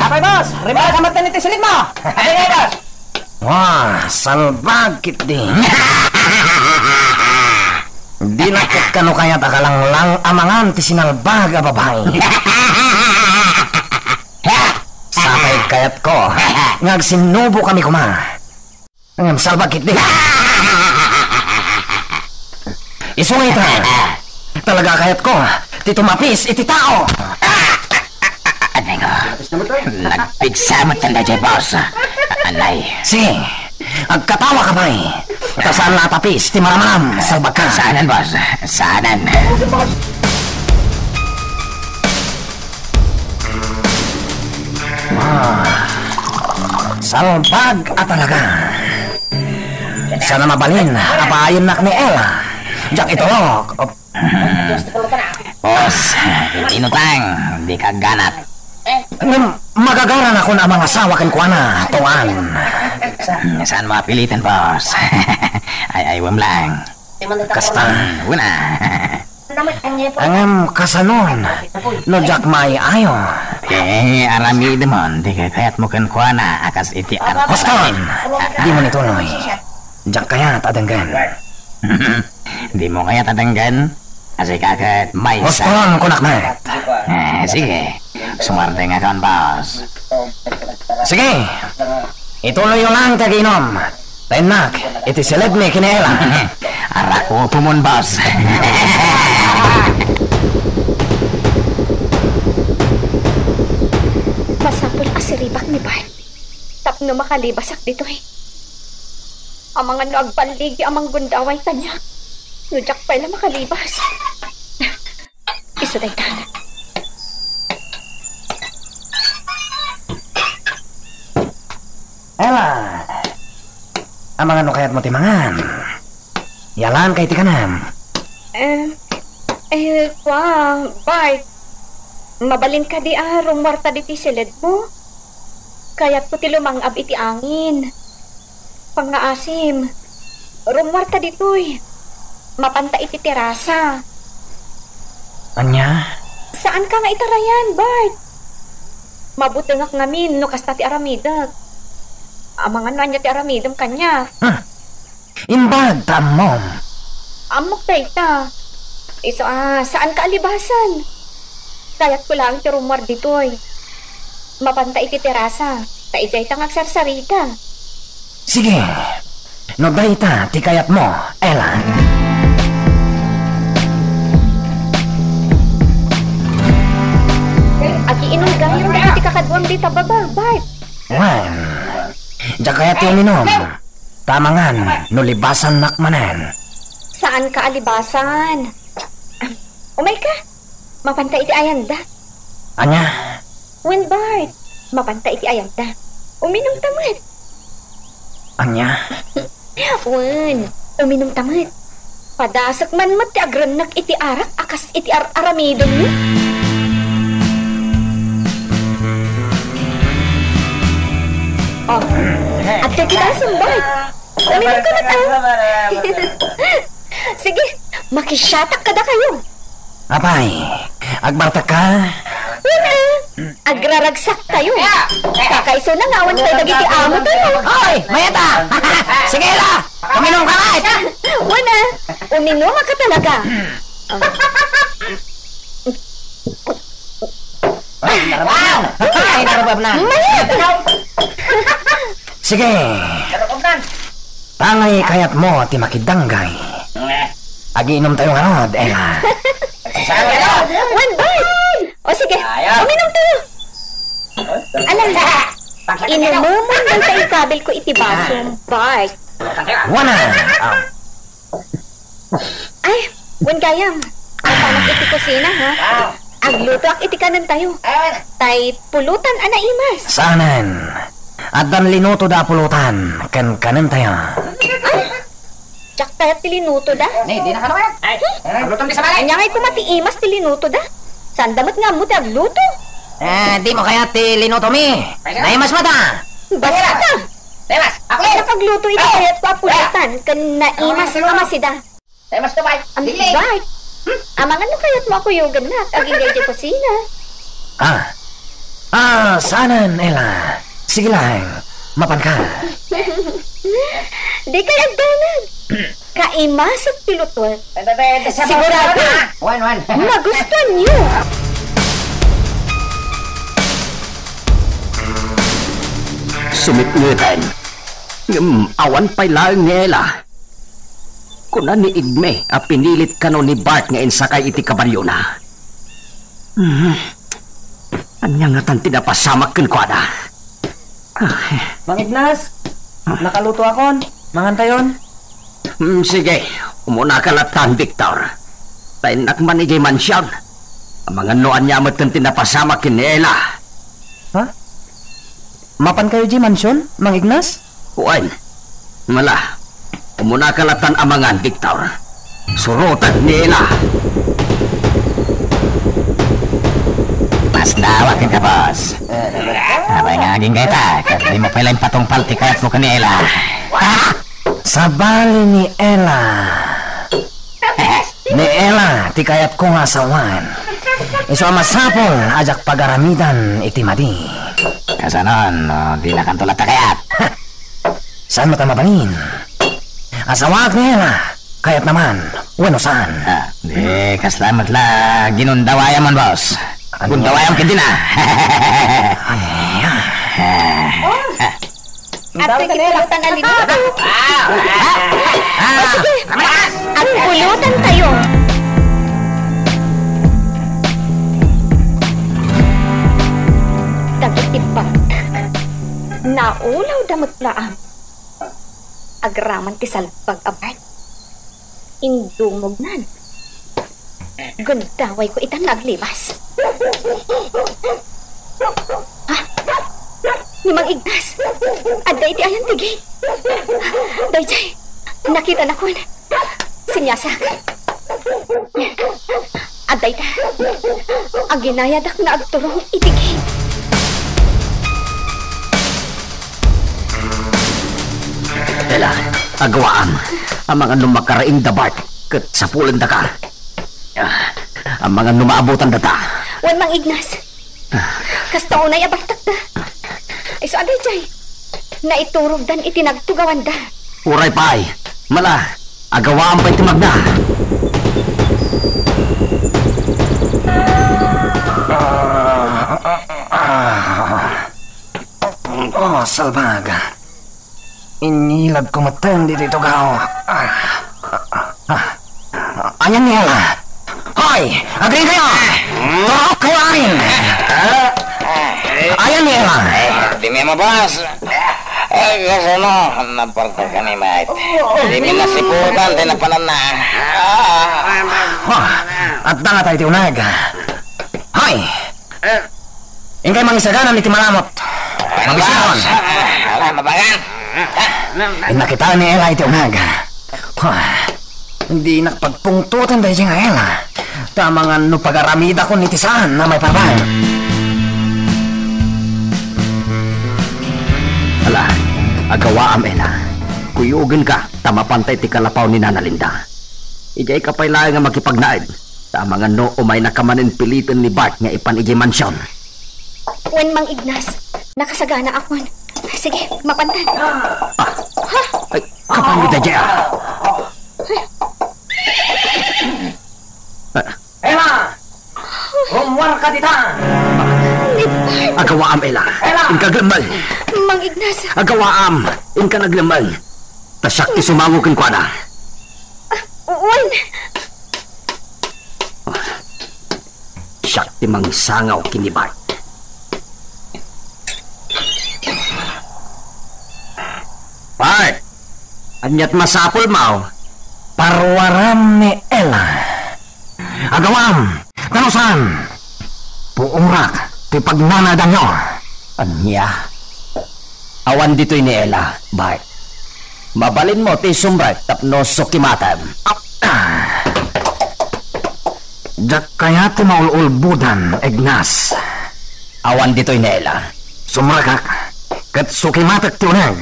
Apay, boss! Rimaka met iti silid mo! Ay, boss! Wah, salbag ketdi. Dina ket kano kayat a kalanglang a mangan ti sinalbag a babai. Sapay kayatko nga agsinnubokami koma. Ngem salbag ketdi. Isu nga ita, talaga kayatko ti tumapis iti tao. Anay ko. Nagpigsa met talaga, boss. Anay. Sige, agkatawaka pay. Ta saan la a tapis ti maramaram, salbagka. Saanen, boss. Saanen. Ah, salbag a talaga. Saan a mabalin a paayennak ni Ella. Diak itulok. Boss, inutang, dika agganat. Ngem, magagaranakon a mangasawa kenkuana, tuan. Saan mo apilitan, boss? Ay, ay, wem lang. Kasta. Una. Ngem, kasanon, no diak maay-ayo? Eh, aramidemon, ti kayatmo kenkuana, a kas iti ar- Huston, dimo ituloy. Diak kayat a denggen. Dimo kayat a denggen? A sika ket maysa. Huston, kunak met. Eh, sige. Sumardengakon, boss. Sige. Ituloyyo lang ti agiinom. Ta innak iti silidmi ken ni Ella. Arakupomon, boss. Masapul a siribak ni Bart tapno makalibasak ditoy. Amangan no agballigi a manggundaway kaniak no diak pay la makalibas. Isu dayta. Ella, amangan no kayatmo ti mangan? Yalan kay ti kanam? Eh, eh, kua, Bart, mabalin kadi a rummuarta ditoy silidmo? Kayatko ti lumang-ab iti angin. Pangngaasim, rummuarta ditoy. Mapanta iti terasa. Ania? Saanka nga itarayan, Bart. Mabutengak ngamin no kasta ti aramidek. Amangan no ania ti aramidem kaniak. Hmm. Imbag ta ammom. Ammok dayta. Isu a, saanka a libasan. Kayatko laeng ti rummuar ditoy. Mapanta iti terasa, ta idiayta nga agsarsarita. Sige. No dayta ti kayatmo, Ella. Agiinum gayam dagiti kakaduam dita baba, Bart. Wen, diak kayat ti uminum. Ta amangan no libasannak manen. Saanka a libasan. Umayka. Mapanta iti ayanda. Ania? Wen, Bart. Mapanta iti ayanda. Uminumta met. Ania? Wen, uminumta met. Padasek man met ti agrennek iti arak a kas iti ar-aramidemyo. Oh, adda ti basem, Bart. Uminumka met, ah. Sige, makisiatak kadakayo. Apay, agbartekka? Wen, ah. Agraragsaktayo. Kakaisuna nga awan pay dagiti amotayo. Oy, mayat a! Sige la! Uminumka met! Wen, ah. Uminumka talaga. Ay, narababnan! Ay, narababnan! Mayat! Sige. Tangay kayatmo ti makidanggay. Agiinumtayo ngarud, Ella. Wen, Bart! O sige, uminumtayo. Ala, inumemon dayta ikabilko iti basom, Bart. Wana. Ah. Ay, wen gayam. Mapanak iti kusina, ha? Aglutoak iti kanentayo. Tay pulutan a naimas. Saanen. Addan linutoda a pulutan ken kanentayo. Ay, diak kayat ti linutoda. Ni, di na kano kayat. Ay, aglutom ti sabali. Ania ngay koma ti imas ti linutoda? Saanda met nga ammo ti agluto. Ah, dimo kayat ti linutomi. Naimas met a. Basta. Naimas. Ako. Diak agluto iti kayatko a pulutan ken naimas a masida. Ay, mas tumay. Am, Bart, amangan no kayatmo a kuyogennak agingga idiay kusina. Ah. Ah, saanen, Ella. Sige laeng, mapanka. Dikay agdanag. Kaimasek ti luto. Sigurado. Wan, wan. Magustuanyo. Sumipngeten. Ngem awan pay laeng ni Ella. Kuna ni Igme a pinilit kano ni Bart nga insakay iti kabalyona. Hmm. Ania ngatan ti napasamak kenkuana? Ah. Mang Ignas, nakalutoakon. Mangantayon. Hmm, sige. Umunaka latta, Victor. Ta innak man idiay mansion. Amangan no ania met ti napasamak ken ni Ella. Ha? Mapankayo idiay mansion, Mang Ignas? Wen. Ala, umunaka lattan amangan, Victor. Surotek ni Ella. Masdawa kenka, boss. Apay nga agingga ita, ket dimo pay la impatungpal ti kayatmo ken ni Ella. Ah! Sabali ni Ella. Ni Ella ti kayatko nga asawan. Isu a masapul a diak pagaramidan iti madi. Kasanon, no, dinakanto latta kayat? Saan met a mabalin. Asawaak ni Ella, kayatna man, wenno saan. Ah, di, kasla met la ginundawayam, boss. Ano? Gundawayam ketdin a. Ania? Ah. Adtoy ti pulutan a linuto. Ah! Ah! O, sige. Agpulutantayo. Dagiti bata, naulawda met laeng. Agraman ti salbag a Bart. Indungognan. Gundawayko ita nga aglibas. Ha? Ni Mang Ignas. Adda iti ayan ti gate. Daydiay. Nakitanakon. Siniasak. Adda ita. Aginayadak nga agturong iti gate. Ella, agawaam. Amangan no makaraing da Bart, ket sapulendaka. Ah, amangan no maabutandata. Wen, Mang Ignas. Ah. Kasta unay a bartakda. Isu a daydiay, naiturogdan iti nagtugawanda. Uray pay, mala, agawaam pay ti magna. Ah, ah, ah, ah. Oh, salbag. Inilad ko metten ditoy tugaw. Ah, ah, ah. Ayan ni Ella. Hoy! Agri kayo! Turok kayo amin! Ayan ni Ella! Eh, di mi mabas. Eh, kasano? Naparta kami, mate. Di mi nasiputan, di napananna. Ah. Wah, adda nga tayo ti uneg. Hoy! Inkay mangisagana iti malamot. Mabisihon. Ala, mabangan. Inna kitaen ni Ella iti uneg. Dinak pagpungtoten daydiay nga Ella. Ta amangan no pagaramidakon iti saan a maipapan. Ala, agawaam, Ella. Kuyogenka, ta mapanta iti kalapaw ni Nana Linda. Idiay ka pay laeng a makipagnaed. Ta amangan no umaynaka manen piliten ni Bart nga ipan idiay mansion. Wen, Mang Ignas, nakasaganaakon. Sige, mapantan. Ah, ha? Ay, kapan daydiay, ah. Ah. Ella! Rummuarka dita! Agawaam, Ella. Ella! Inka aglemmeng. Mang Ignas. Agawaam. Inka aglemmeng. Ta siak ti sumango kenkuana. Ah, wen. Siak ti mangsangaw ken ni Bart. Bart! Ania ti masapulmo? Parwaram ni Ella. Agawaam, ta no saan, puorak ti pagnanaedanyo. Ania? Awan ditoy ni Ella, Bart. Mabalinmo ti sumrek tapno sukimatem. Ah, ah. Diak kayat ti maul-ulbodan, Ignas. Awan ditoy ni Ella. Sumrekak, ket sukimatek ti uneg.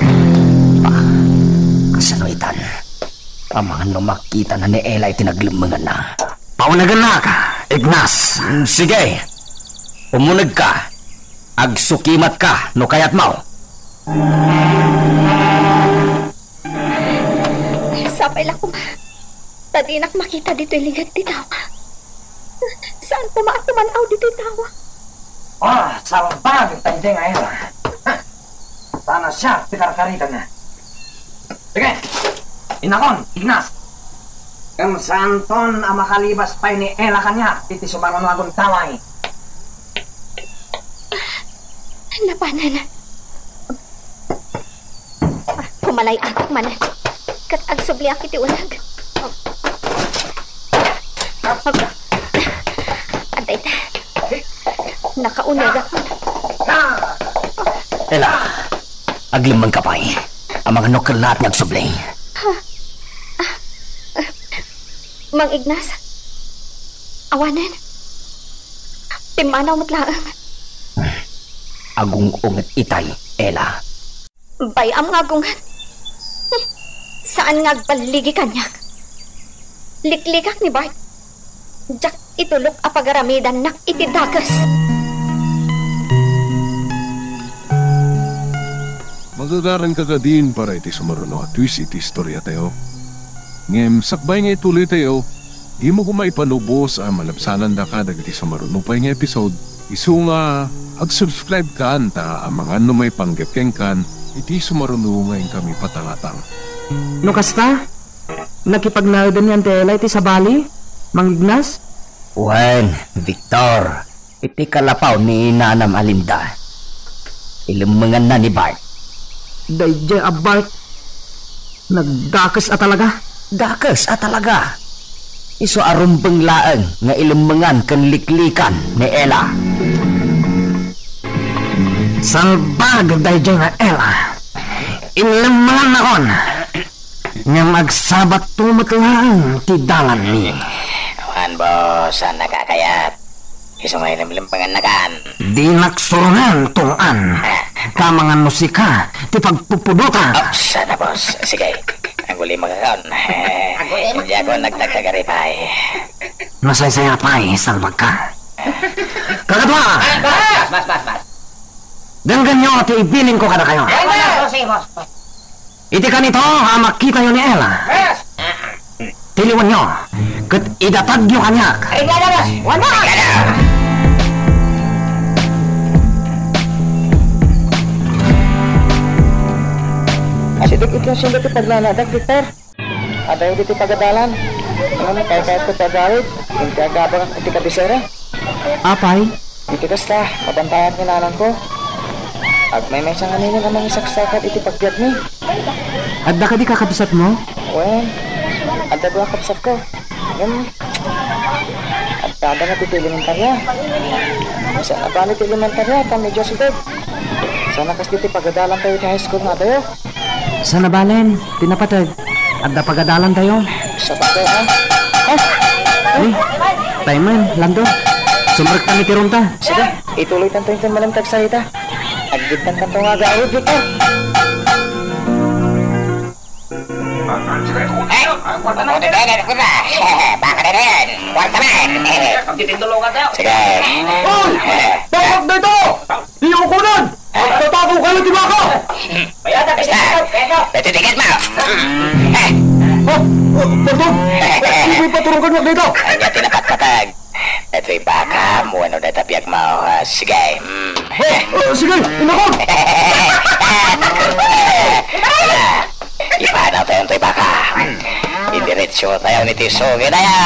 Ah, kasano itan? Amangan no makitana ni Ella iti naglemmenganna. Paunegennak, Ignas. Mm, sige. Umunegka. Agsukimatka no kayatmo. Sapay la koma ta dinak makita ditoy linged ti tawa. Saan koma a puman-aw ditoy tawa? Ah, salbag daydiay nga Ella. Ha! Sana siak ti karkaritanna. Sige! Innakon, Ignas! Ngem saanton a makalibas pay ni Ella kaniak iti sumaruno a gundaway. Napanen. Kumalay-atak manen. Ket agsubliak iti uneg. Adda ita. Nakaunegak man. Ella, aglemmengka pay. Amangan no kellaat nga agsubli. Ha? Ah, Mang Ignas? Awanen? Pimmanaw met laeng. Agung-unget itay, Ella. Bay-am nga agunget. Saan nga agballigi kaniak. Liklikak ni Bart. Diak itulok a pagaramidannak iti dakes. Magagaranka kadin para iti sumaruno a twist iti istoriatayo. Ngem sakbay nga ituloytayo, dimo koma ipanubos a malabsanandaka dagiti sumaruno pay nga episode, isu nga ag-subscribe kan ta amangan no maipanggep kenkan iti sumaruno nga inkami patangatang. No kasta, nakipagnaedanyo ni Ella iti sabali, Mang Ignas? Wen, Victor, iti kalapaw ni inanam a Linda. Ilemmenganna ni Bart. Daydiay a Bart, nagdakes a talaga. Dakes a talaga. Isu a rumbeng laeng nga ilemmengan ken liklikan ni Ella. Salbag daydiay nga Ella. Inlemmengannakon. Ngem agsabatto met laeng ti dalanmi. Awan, boss, saan nakakayat? Isu nga ilimlimpengannakan. Dinak surongen, tunggan. Kamangan no sika ti pagpupudotak. Oh, sana, boss. Sige. Aguli makakon. Aguli mak- Hindi ako nagtagkagaripay. Nasaysaya pay, salbagka. Kakadua! Bas, bas, bas, bas. Denggenyo ti ibilin ko kadakayo. Iti kanito a makitayo ni Ella, tiliwenyo, ket idatagyo kaniak. Ay, lalabas! Wala! Asideg iti asyenda ti pagnanadak, Victor. Adayo ditoy pagadalan. Ngem kaykayatko ti agawid, inti agabagak iti kabisera. Apay? Iti kasta, mabantayan ni nanangko. Agmaymaysa ngarud a mangisaksakat iti pagbiagmi. Adda kadi kakabsatmo? Wen, adda dua kabsatko. Ngem, adda, adda na ti elementarya. Sa, bali ti elementarya, ta medyo asideg. Sana kas ditoy pagadalantayo iti high school nga adayo. Sana balen, ti napateg. Adda pagadalantayo. Sabagay, ha? Ha? Eh, tayo man, Lando. Sumrektan iti roomta. Sige, ituloytanto inton manen ti agsarita. Agbidtankanto nga agawid, Victor. Eh, ano, ano, ano, ano, baka na rin. Kwarta man. Sige. Hoy! Tawag na ito! Iukunan! Agtatago kayo ti baka! Basta, ito tiket mo. Eh. Ah, ah, pardon? Di mo ipaturong kaniak dayta? Ania ti napatpatag? Itoy baka mo, ano, dayta biag mo? Ah, sige. Mm. Ah, ah, sige, inakon! Ala, ipanawtayo toy baka. Idiretsotayo iti sugitayo.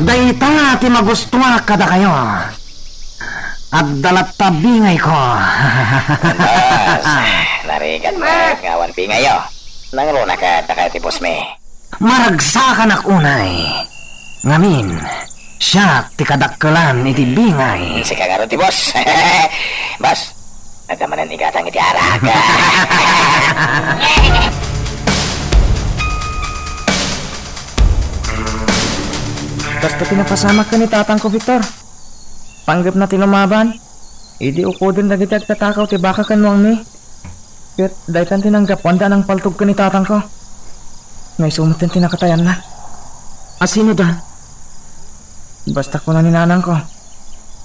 Dayta ti magustuak kadakayo. Adda latta bingayko. Mas, narigat met nga awan bingayyo. Nangruna kadakayo ti boss mi. Maragsakanak unay. Ngamin, siak ti kadakkelan iti bingay. Sika ngarud ti boss. Boss, adda manen igatang iti arak. Basta pinapasamak ken ni tatangko, Victor. Panggepna ti lumaban, idi ukuden dagiti agtatakaw ti baka ken nuangmi. Ket daytan ti nanggapuanda a nangpaltog ken ni tatangko. Nga isu met ti nakatayanna. A sino da? Basta kuna ni nanangko,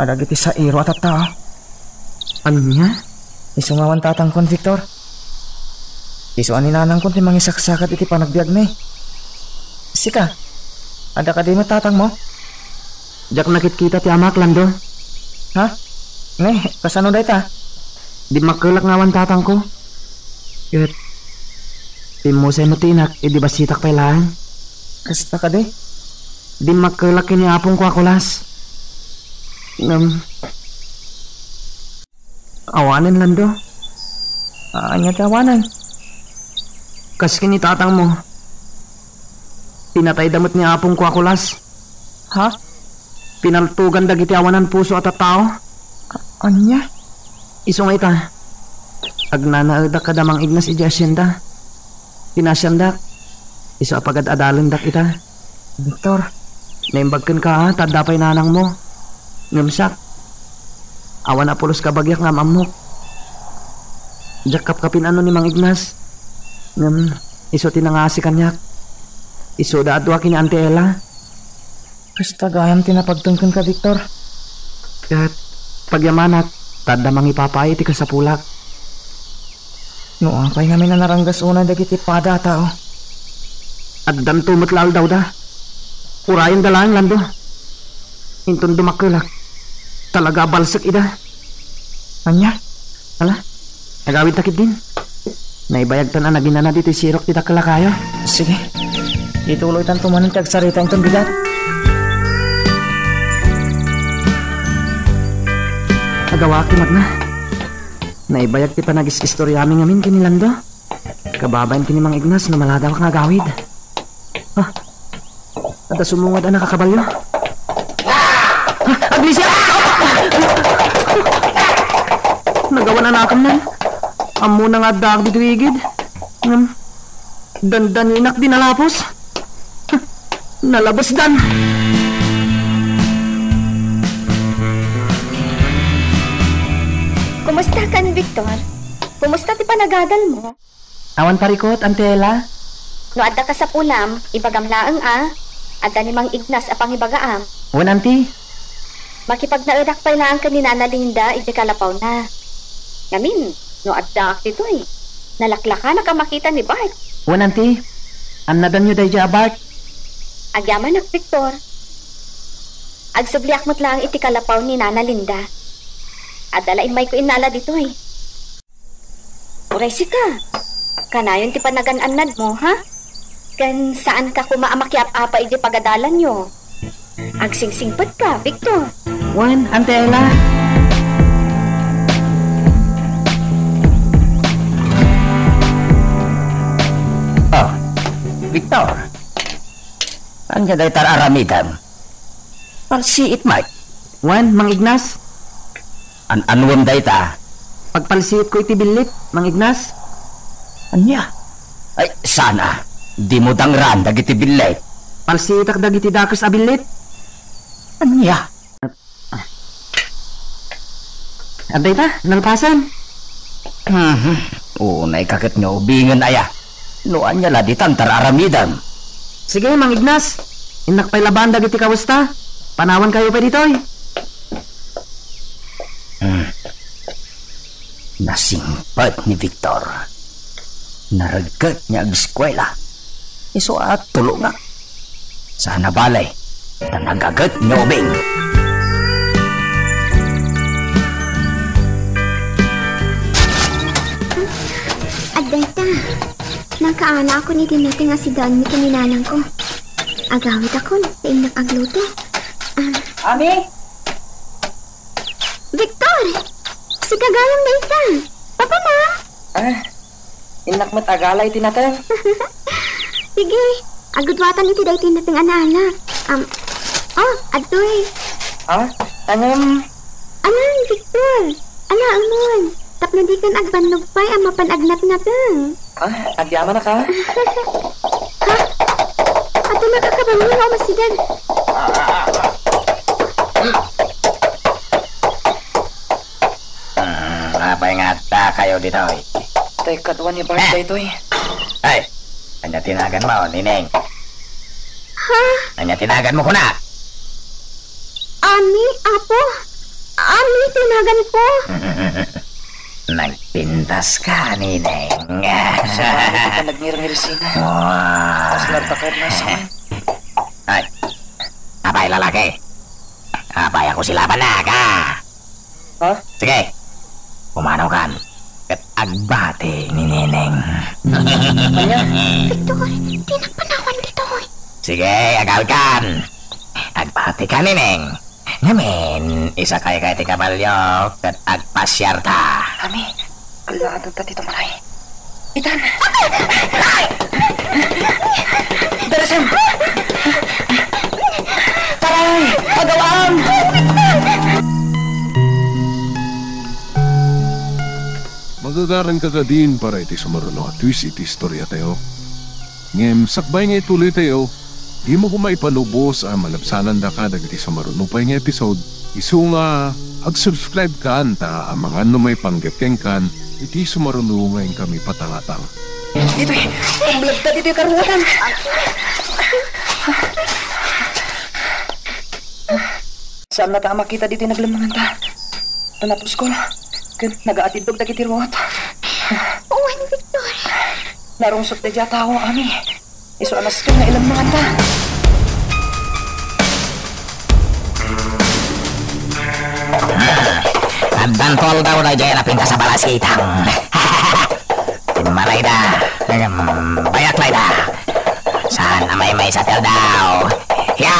a dagiti sairo a tattao. Ania? Isu nga awan tatangkon, Victor. Isu a ni nanangkon ti mangisaksakat iti panagbiagmi. Sika, adda kadi met tatangmo? Diak nakitkita ti amak, Lando. Ha? Ne, kasano dayta? Dimmakkelak nga awan tatangko. Ket immusay met ti inak idi bassitak pay laeng. Kasta kadi? Dimmakkelak ken ni apongko a Kulas. Ngem, awanen, Lando. Ania ti awanen? Kas ken ni tatangmo, pinatayda met ni apongko a Kulas. Ha? Pinaltogan dagiti awanan puso a tattao. A-, ania? Isu nga ita, agnanaedak kada Mang Ignas idiay asienda. Pinaasiandak, isu a pagad-adalendak ita. Victor. Naimbag kenka, ta adda pay nanangmo. Ngem siak, awan a pulos kabagiak nga am-ammok. Diak kapkapin-ano ni Mang Ignas. Ngem isu ti nangasi kaniak. Isuda a dua ken ni Auntie Ella. Kasta gayam ti napagteng kenka, Victor. Ket pagyamanak, ta adda mangipapaay iti kasapulak. No apay ngamin a naranggas unay dagiti pada a tao? Addanto met la aldawda. Urayenda laeng, Lando. Inton dumakkelak, talaga a balsek ida. Ania? Ala, agawidta ketdin. Naibayagtan a naginana ditoy sirok ti dakkel a kayo. Sige. Ituloytanto manen ti agsarita inton bigat. Agawaak ti magna. Naibayag ti panagis-istoriami ngamin ken ni Lando. Kababain ken ni Mang Ignas no maladawak nga agawid. Ah, adda sumungad a nakakabalio. Ah, Agnesia! Nagawan a nakamnan. Ammona nga addaak ditoy igid. Ngem, dandaninak di nalapos. Nalabesdan. Kumusta kan, Victor? Kumusta ti panagadalmo? Awan parikot, Auntie Ella? No adda kasapulam, ibagam laeng a. Adda ni Mang Ignas a pangibagaam. Wen, Auntie. Makipagnaedak pay laeng ken ni Nana Linda idiay kalapawna. Ngamin, no addaak ditoy, nalaklakanak a makita ni Bart. Wen, Auntie. Annadanyo daydiay a Bart. Agyamanak, Victor. Agsubliak met laeng iti kalapaw ni Nana Linda. Adda la immayko innala ditoy. Uray sika, kanayon ti panagan-annadmo, ha? Ken saanka koma a makiap-apa idiay pagadalanyo. Agsingsingpetka, Victor. Wen, Auntie Ella. Oh, Victor. Ania dayta a aramidem? Palsiit met. Wen, Mang Ignas? An-anuem dayta? Pagpalsiitko iti billit, Mang Ignas. Ania? Ay, saan a. Dimo dangraan dagiti billit. Palsiitak dagiti dakes a billit. Ania? Adda ita, nalpasan. Mhm. Unayka ket nga ubingen aya. No ania la ditan ti ar-aramidem. Sige, Mang Ignas. Innak pay labaen dagiti kawesta. Panawankayo pay ditoy. Hmm. Nasingpet ni Victor. Naregget nga ageskuela. Isu a tulongak. Saan a bale, ta nagaget nga ubing. Adda ita. Nakaanakon iti nateng a sidaanmi ken ni nanangko. Agawidakon ta innak agluto. Ah. Ami? Victor! Sika gayam dayta. Papa na? Ah, innak met agala iti nateng. Sige, agudwatan iti daytoy nateng a naanak. Am, oh, adtoy. Ah, ngem? Alan, Victor. Alaemon. Tapno dikan agbannog pay a mapan agnapnapeng. Ah, agyamanak a. Ha? Adda nakakabangon nga umasideg. Hmm, apay nga adda kayo ditoy? Tay, kaduan ni Bart daytoy. Ay, ania ti naganmo, Nineng? Ha? Ania ti naganmo, kunak? Ami, Apo. Ami ti naganko. Nagpintaska, Nineng. Sa paano kita nagngirngir sina? Wow. Tas nagtakar na sa akin. Ay, apay lalaki? Apay ako sila panaga? Ha? Sige, pumanaw kan. Ket agbati ni Nineng. Ania? Victor, dinak panawan ditoy. Sige, agawid kan. Agbati ka, Nineng. Ngamin, isakay ka iti kabalio ket agpasiarta. Ami, alaadanta ti tumaray. Itan. Darasem! Taray! Agawam! Magagaranka kadin para iti sumaruno a twist iti istoriatayo. Ngem sakbay nga ituloytayo, dimo koma ipalubos a malabsanandaka dagiti sumaruno pay nga episode, isu nga ag-subscribe kan ta amangan no maipanggep kenkan iti sumaruno nga inkami patangatang. Ditoy, umblagta ditoy karuatan. Saannata a makita ditoy naglemmenganta. Napuskol. Ken nagaatiddog dagiti ruot. Wen, Victor. Narungsot daydiay a tao, Ami. Isu a nasken nga ilemmenganta. Addanto aldaw daydiay a napintas a balasitang. Timmalayda. Ngem, bayak layda. Saan a maymaysa ti aldaw. Ya!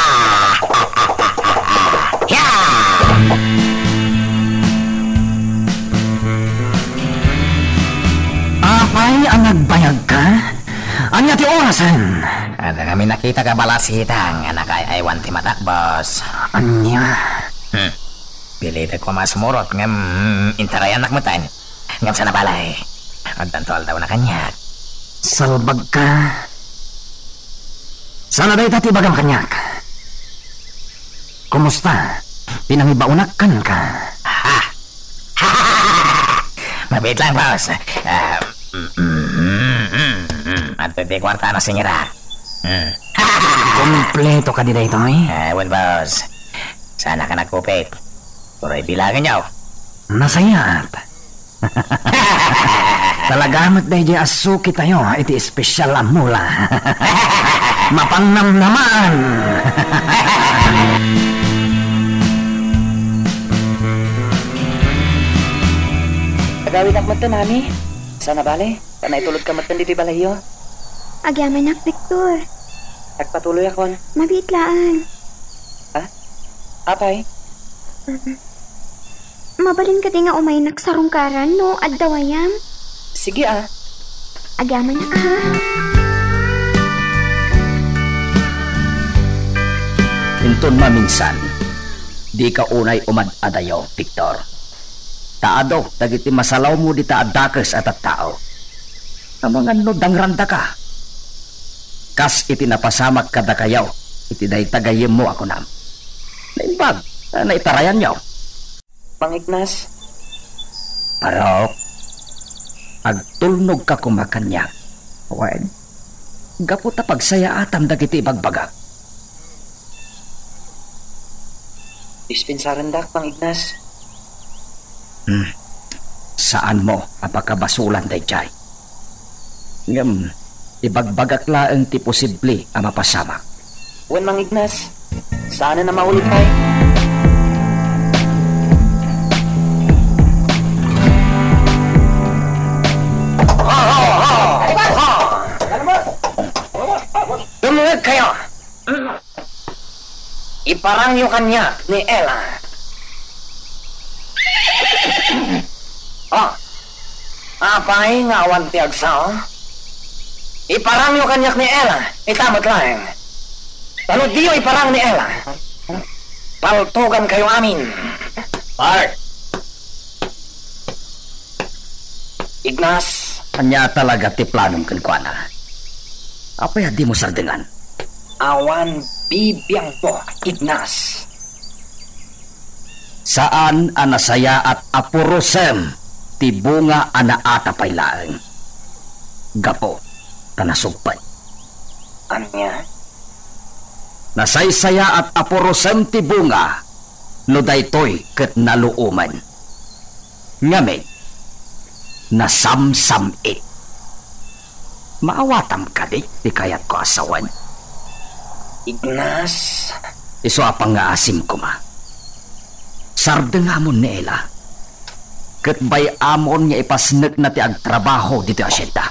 Ya! Apay a nagbayagka? Ania ti orasen? Adda kami nakitak a balasitang a nakaay-aywan ti matak, boss. Ania? Hmm. Pilitek koma a sumurot ngem intarayannak metten. Ngem saan a bale, addanto aldawna kaniak. Salbagka. Saan a dayta ti ibagam kaniak? Kumusta? Pinangibaonak kenka. Ha? Mabiit lang, boss. Ah, mm, mm, mm, mm. Adtoy ti kuarta a nasingirak. Hmm. Kompleto kadi daytoy? Ah, wen, boss. Saan ka nagkupit? Uray bilangenyo. Nasayaat. Talaga met daydiay a suki tayo iti espesyal a mula. Mapannamnamaan! Agawidak met, Nami. Saan a bale? Ta naitulodka met ditoy balayyo. Agyamanak, Victor. Agpatuloyakon. Mabiit laeng. Ha? Apay? Mabalin kadi nga umaynak sarungkaran no adda wayam? Sige, a. Agyamanak, ha? Inton maminsan, dika unay umad-adayo, Victor. Ta adu dagiti masalawmo dita a dakes a tattao. Amangan no dangrandaka. Kas iti napasamak kadakayo iti dayta gayyemmo a kunam. Naimbag a naitarayanyo. Mang Ignas. Parok, agtulnogka koma kaniak. Wen, gapu ta pagsayaatam dagiti ibagbagak. Dispensarendak, Mang Ignas. Hmm. Saanmo a pakabasulan daydiay. Ngem, ibagbagak laeng ti posible a mapasamak. Wen, Mang Ignas, saanen a maulog pay. Dumngegkayo! Iparangyo kaniak ni Ella. Oh, apay nga awan ti agsao? Iparangyo kaniak ni Ella, ita met laeng. Ta no diyo iparang ni Ella, paltugankayo amin. Bart! Ignas. Ania talaga ti planom kenkuana? Apay a dimo sardengan? Awan bibiangmo, Ignas. Saan a nasayaat a purosem ti bunga a naata pay laeng. Gapu ta nasugpet. Ania? Nasaysayaat a purosem ti bunga no daytoy ket naluomen. Ngamin, nasamsam-it. Maawatam kadi ti kayatko a sawen? Ignas. Isu a pangngaasim koma. Sardengamon ni Ella. Ket bay-amon nga ipasnekna ti agtrabaho ditoy asienda.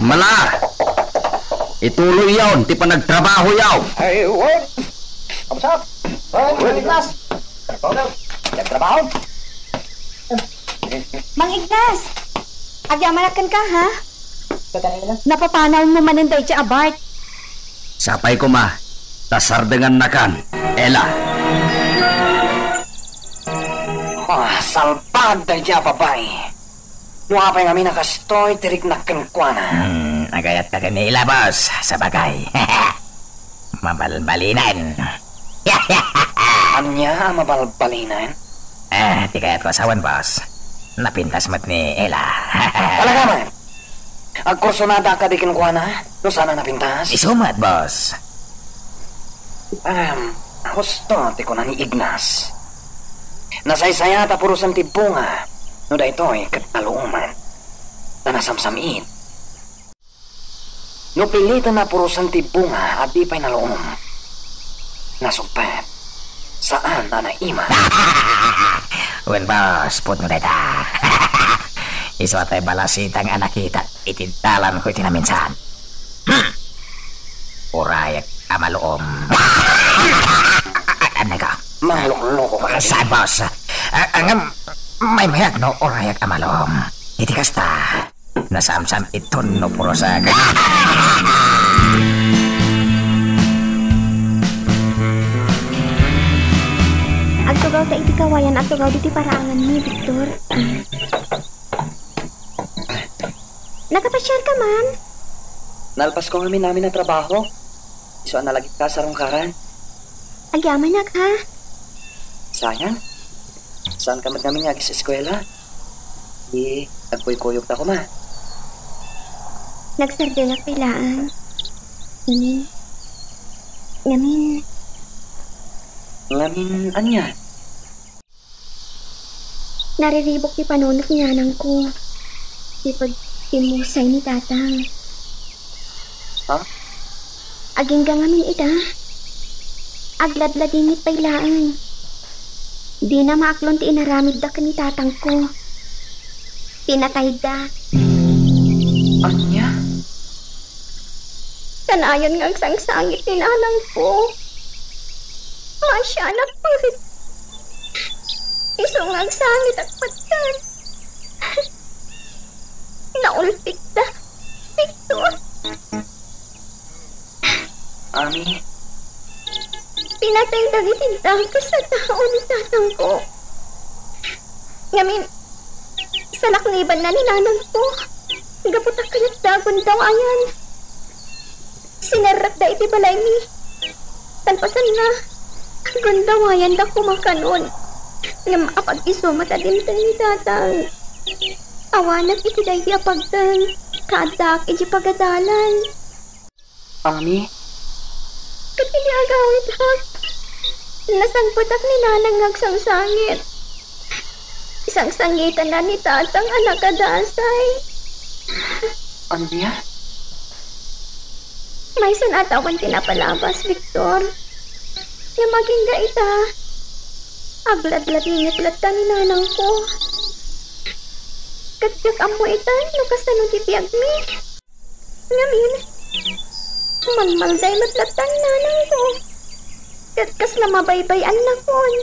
Mala! Ituloyyon ti panagtrabahoyo! Ay, wen. Kamusta? Wen, Ignas. Nagtrabaho? Mang Ignas! Agyamanak kenka, ha? Napapanaw mo manen daydiay a Bart. Sapay koma, ta sardengannakan, Ella. Ah, salbag daydiay a babai. No apay ngamin a kastoy ti riknak kenkuana. Hmm, agayatka ken ni Ella, boss. Sabagay. Mabalbalinen. Ania a mabalbalinen? Ah, ti kayatko a sawen, boss. Napintas met ni Ella. Talaga man? Agkursunada kadi kenkuana no saan a napintas? Isu met, boss. Ahem, husto ti kuna ni Ignas. Nasaysayaat a purosen ti bunga no daytoy ket naluomen. Ta nasamsam-it. No piliten a purosen ti bunga a di pay naluom, nasugpet, saan a naiman. Wen, boss, pudno dayta. Isu a tay balasitang a nakitak iti dalanko iti naminsan. Hmm. Urayak a maluom. Ania ka? Manglukloko ka. Saan, boss? A-, ngem, maymayat no urayak a maluom. Iti kasta, nasamsam-iton no purosak. Agtugaw ta iti kawayan a tugaw ditoy paraanganmi, Victor. Nakapasiarka man? Nalpasko ngamin amin a trabaho. Isu a nalagipka a sarungkaran. Agyamanak, ha? Sayang. Saanka met ngamin nga agis-eskuela? Di, agkuykuyogta koma. Nagsardengak pay laeng. Ini. Ngamin. Ngamin ania? Nariribuk ti panunot ni nanangko. Ti pagpimmusay ni tatang. Ha? Agingga ngamin ita. Agladladingit pay laeng. Dina maaklon ti inaramidda ken ni tatangko. Pinatayda. Ania? Kanayon nga agsangsangit ni nanangko. Maasianak met. Isu nga agsangit a pattan. Naulpitda, Victor. Ami? Pinatay dagiti dakes a tao ni tatangko. Ngamin, salaknibanna ni nanangko. Gapu ta kayatda a gundawayan. Sinerrekda iti balaymi. Kalpasanna, gundawayanda koma kanon. Ngem apag-isu met a dimteng ni tatang. Awanak iti daydi a pagteng, kaaddaak iti pagadalan. Ami? Ket idi agawidek, nasangpetak ni nanang nga agsangsangit. Sangsangitanna ni tatang a nakadasay. Ania? Maysan a tawen ti napalabas, Victor. Ngem agingga ita. Agladladingit latta ni nanangko. Ket diak ammo ita no kasano ti biagmi. Ngamin, malmalday met latta ni nanangko. Ket kasla mabaybay-annakon.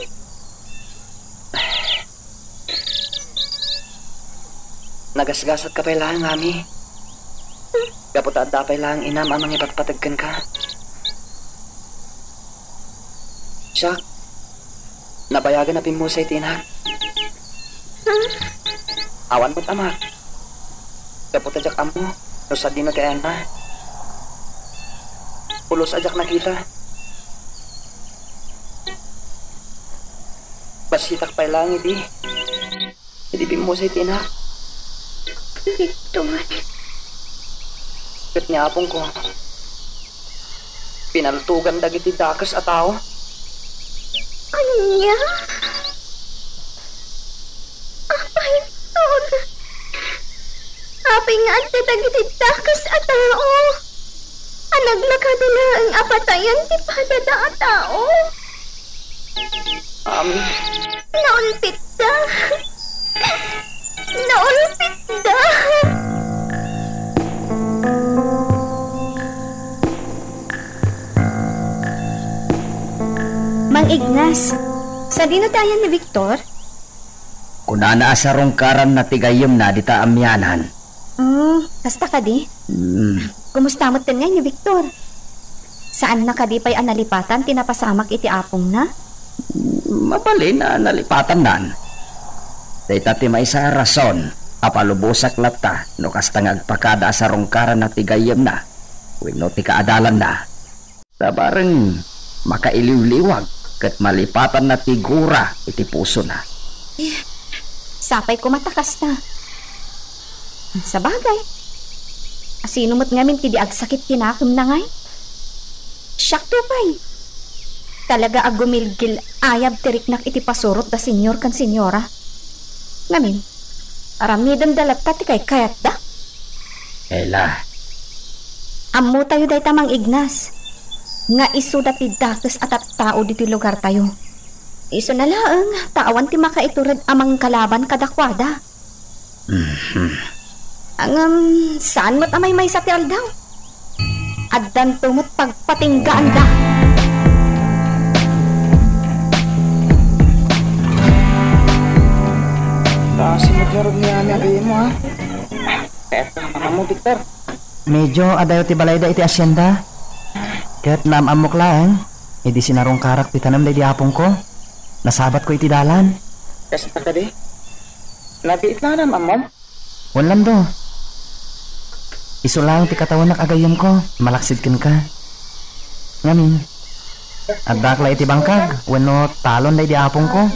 Nagasgasatka pay laeng, Ami. Gapu ta adda pay laeng inam a mangipatpateg kenka. Siak, nabayagen a pimmusay ti inak. Awan met amak. Gapu ta diak ammo no sadino ti ayanna. Pulos a diak nakita. Bassitak pay laeng idi. Idi pimmusay ti inak. Victor. Ket ni apongko, pinaltugan dagiti dakes a tao. Ania? Apay, Victor? Apay nga adda dagiti dakes a tao a naglakada laeng a patayen ti padada a tao? Amin. Naulpitda. Naulpitda. Mang Ignas, sadino ti ayan ni Victor? Kunana a sarungkaranna ti gayyemna dita amianan. Hmm, kasta kadi? Hmm. Kumusta metten ngay ni Victor? Saanna kadi pay a nalipatan ti napasamak iti apongna? Mabalin a nalipatannan. Dayta ti maysa a rason a palubosak latta no kasta nga agpakada a sarungkaranna ti gayyemna wenno ti kaadalanna. Ta bareng makailiwliwag ket malipatanna ti gura iti pusona. Eh, sapay koma ta kasta. Sabagay, asino met ngamin ti di agsakit ti nakemna ngay? Siakto pay. Talaga a gumilgil-ayab ti riknak iti pasurot da Señor ken Señora. Ngamin, aramidenda latta ti kaykayatda. Ela. Ammotayo dayta, Mang Ignas, nga isuda ti dakes a tattao ditoy lugartayo. Isuna laeng ta awan ti makaitured a mangkalaban kadakuada. Mhm. Ngem, saan met a maymaysa ti aldaw? Addanto met pagpatinggaanda. Naasim met ngarud ni Ami a gayyemmo, ha? Ket, ano mo, Victor? Medyo adayo ti balayda iti asienda. Ket naam-ammok laeng, idi sinarungkarak ti tanem daydi apongko, nasabatko iti dalan. Kasta kadi? Nabiit la a naam-ammom? Wen, Lando. Isu laeng ti katawenak a gayyemko, malaksid kenka. Ngamin, addak la iti bangkag wenno talon daydi apongko.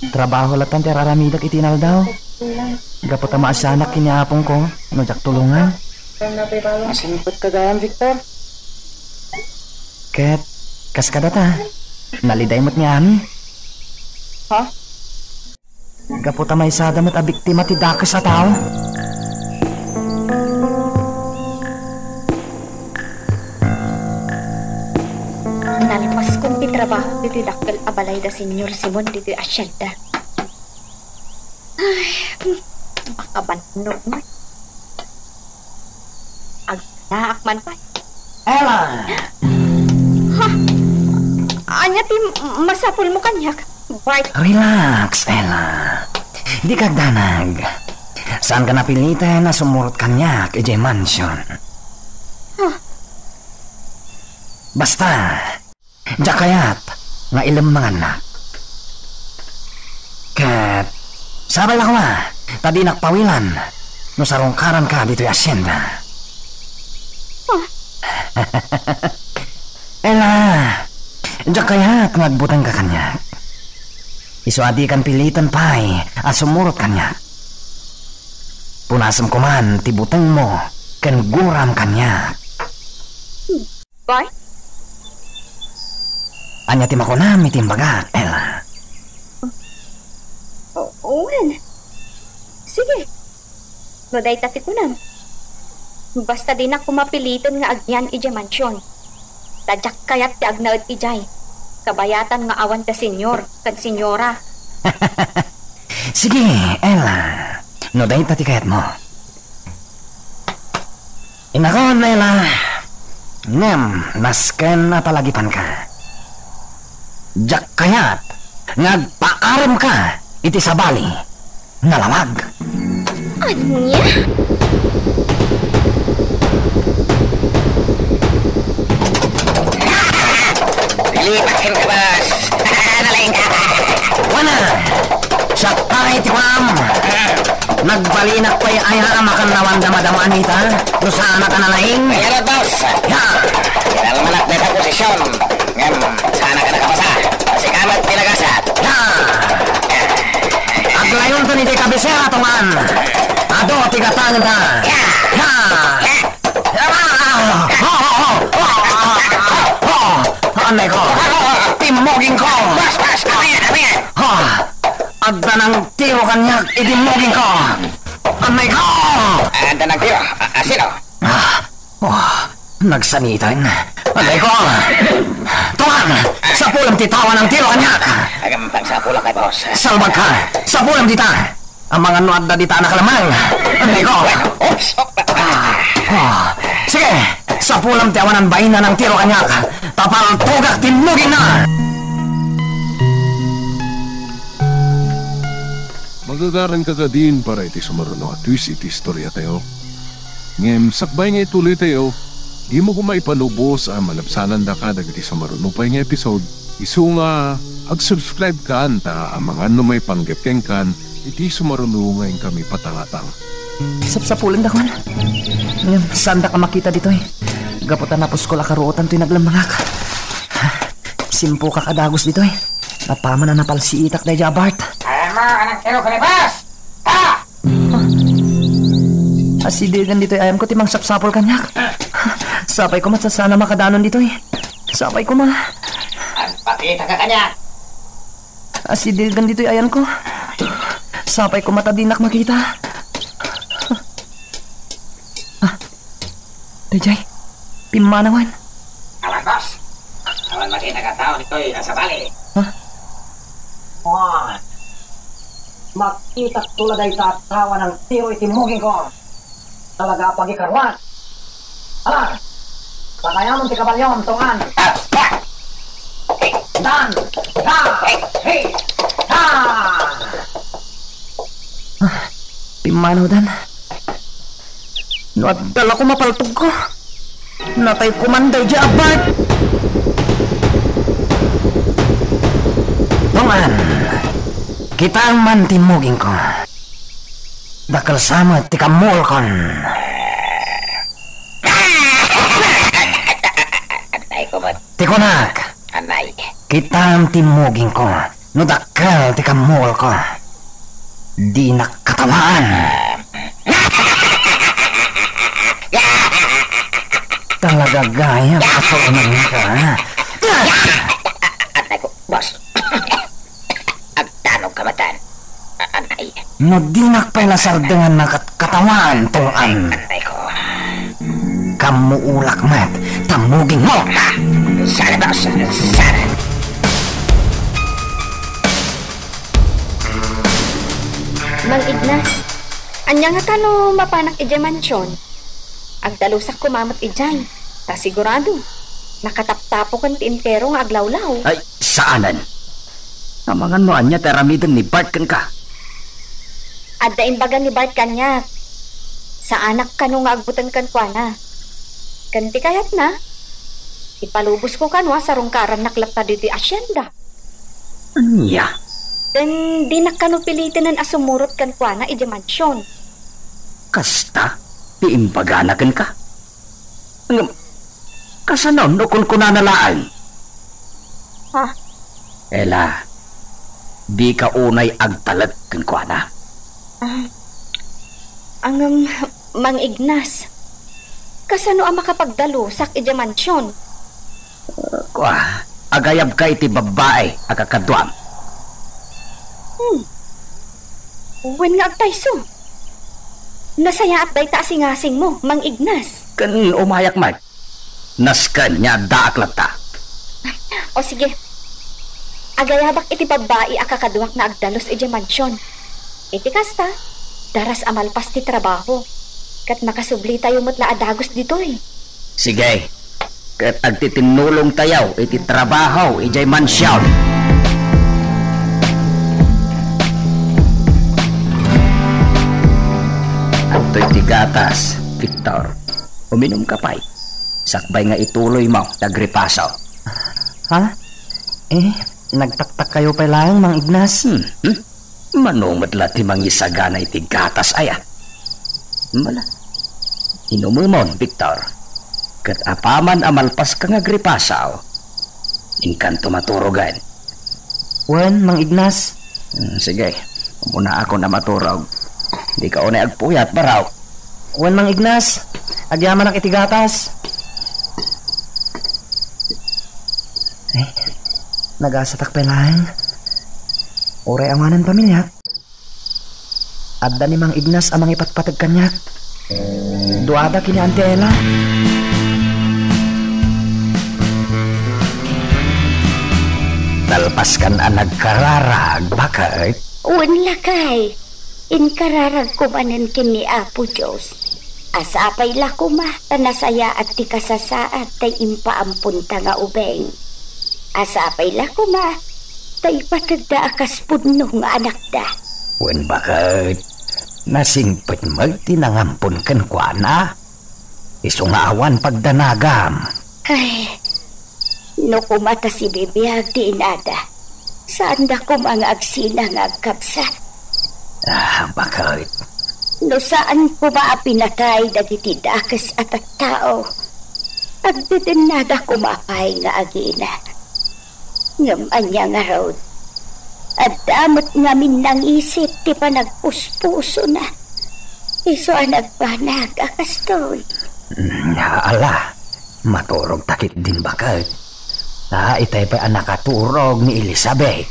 Trabaho lattan ti ar-aramidek iti inaldaw. Gapu ta maasianak ken ni apongko no diak tulongan. Masimpet ka gayam, Victor. Ket kas kadata, naliday met ni Ami. Ha? Gapu ta maysada met a biktima ti dakes a tao. Nalpaskon ti trabaho ditoy dakkel a balay da Señor Simon ditoy asienda. Ay, hmm, makabannog man. Agnaak man pay. Ella! Ha? Ania ti m-, masapulmo kaniak, Bart? Relax, Ella. Dika agdanag. Saanka napilitan a sumurot kaniak idiay mansion. Ha? Basta, diak kayat nga ilemmangannak. Ket sapay la koma ta dinak pawilan no sarungkaranka ditoy asienda. Ah. Ella, diak kayat nga agbutengka kaniak. Isu a dikan pilitan pay a sumurot kaniak. Punasem koman ti butengmo ken guram kaniak. Bart? Ania ti makunam iti imbagak, Ella? O, wen. Sige. No dayta ti kunam. Basta dinak koma piliten nga agyan idiay mansion. Ta diak kayat ti agnaed idiay. Kabayatan nga awan da Señor ken Señora. Sige, Ella. No dayta ti kayatmo. Inakon, Ella, ngem nasken a palagipanka. Diak kayat nga agpaaremka iti sabali. Nalawag. Ania? Lipat ken kabas. Nalaing ka. Wana, siak pay ti kuam. Nagbalinak pay aya a makannawan da Madam Anita no saanak a nalaing? Ay, ano, boss? Ya. Kinalmanak dayta posision. Ngem, saanak a nakapasa. Sika met ti nagasat. Ya. Aglayonton iti kabisera, Tongan. Adu ti gatangenta. Ya. Ya. Ya. Anay ko. Timmugingko. Bas, bas. Amin, amin. Ha. Adda nangtiro kaniak iti mugingko. Anay ko. Adda nangtiro? A-, asino? Ah. Oh, nagsangitan. Anay ko! Tuan! Sapulem ti tawa nangtiro kaniak! Agam, pagsapulak kay boss. Salbagka! Sapulem dita! Amangan no adda dita a nakalamang! Anay ko! Oops! Oh. Ah, oh. Sige! Sapulem ti awanan baina nangtiro kaniak! Tapaltogak ti mugingna! Magagaranka kadin para iti sumaruno a twist iti istoriatayo. Ngem sakbay nga ituloytayo, dimo koma ipalubos a malabsanandaka dagiti sumaruno pay nga episode, isu nga ag-subscribe kan ta amangan no maipanggep kenkan iti sumaruno nga inkami patangatang. Sapsapulendakon. Ngem saandak a makita ditoy. Gapu ta napuskol a karuotan toy naglemmengak. Simpukak a dagus ditoy. Apaman a napalsiitak daydiay a Bart. Ayanmo a nangtiro ken ni boss! Ah! Asidegen ditoy ayamko ti mangsapsapul kaniak. Sapay koma ta saan a makadanon ditoy. Sapay koma. Agpakitaka kaniak. Asidegen ditoy ayanko. Sapay koma ta dinak makita. Ah, daydiay, pimmanawen. Awan, boss. Awan makita nga tao ditoy a sabali. Ha? Awan. Makitak to la dayta a tao a nangtiro iti mugingko. Talaga a pagikaruan. Ala! Pagayamon ti kabalyom, Tongan! Dan! Da! Hey! Da! Ah, pimmanawdan. No adda la koma paltogko, natay koman daydiay a Bart. Tongan, kitaem man ti mugingko. Dakkel sa met ti kammuolkon. Anay ko met. Ti kunak. Anay. Kitaem ti mugingko. No dakkel ti kammuolko. Dinak Maan. Talaga gayam a kasurunanka. Atay ko, boss. Agtanogka met. A-, anay. No dinak pay nasardengan na kat-, katawan, tol-an. Anay ko. Kammuulak met, tammugingmo. Ah, sana, boss. Sana. Mang Ignas, ania ngata no mapanak idiay mansion? Agdalusak koma met idiay, ta sigurado, nakataptapoken ti entero nga aglawlaw. Ay, saanen. Amangan no ania ti aramiden ni Bart kenka. Adda imbaga ni Bart kaniak. Saanak kano nga agbuteng kenkuana. Ken ti kayatna, ipalubosko kano a sarungkarannak latta ditoy asienda. Ania? Ken dinak kano pilitenen a sumurot kenkuana idiay mansion. Kasta ti imbagana kenka? Ngem, kasano no kunkunana laeng? Ha? Ella, dika unay agtalek kenkuana. Ah, ngem, Mang Ignas, kasano a makapagdalusak idiay mansion? Kua, agayabka iti babbai a kakaduam. Hmm. Wen nga agpayso. Nasayaat dayta a singasingmo, Mang Ignas. Ken umayak met. Nasken nga addaak latta. O sige. Agayabak iti babbai a kakaduak nga agdalus idiay mansion. Iti kasta, daras a malpas ti trabaho. Ket makasublitayo met la a dagus ditoy. Sige. Ket agtitinnulongtayo iti trabaho idiay mansion. Adtoy ti gatas, Victor. Uminumka pay. Sakbay nga ituloymo ti agripaso. Ha? Eh, nagtaktakkayo pay laeng, Mang Ignas? Hmm, hmm? Mano met la ti mangisagana iti gatas aya? Mala. Inumemon, Victor. Ket apaman a malpaska nga agripaso, inkanto maturogen. Wen, Mang Ignas. Hmm, sige. Umuna ako na maturog. Dika unay agpuyat, baro. Wen, Mang Ignas. Agyamanak iti gatas. Eh, nagasatak pay laeng. Uray awanen pamiliak. Adda ni Mang Ignas a mangipatpateg kaniak. Duada ken ni Auntie Ella. Nalpaskan a nagkararag, baket? Wen, lakay. Inkararagko manen ken ni Apo Dios. A sapay la koma ta nasayaat ti kasasaad tay impaamponta nga ubing. A sapay la koma ta ipategda a kas pudno nga anakda. Wen, baket, nasingpet met ti nangampon kenkuana. Isu nga awan pagdanagam. Ay, no koma ta sibibiag ti inada, saanda koma nga agsina nga agkabsat. Ah, baket? No saan koma a pinatay dagiti dakes a tattao, agdedennada koma pay nga agina. Ngem ania ngarud, adda met ngamin nangisip ti panagpuspusona. Isu a nagbanag a kastoy. Mm, ala, maturog ta ketdin, baket. Ta itay pay a nakaturog ni Elizabeth.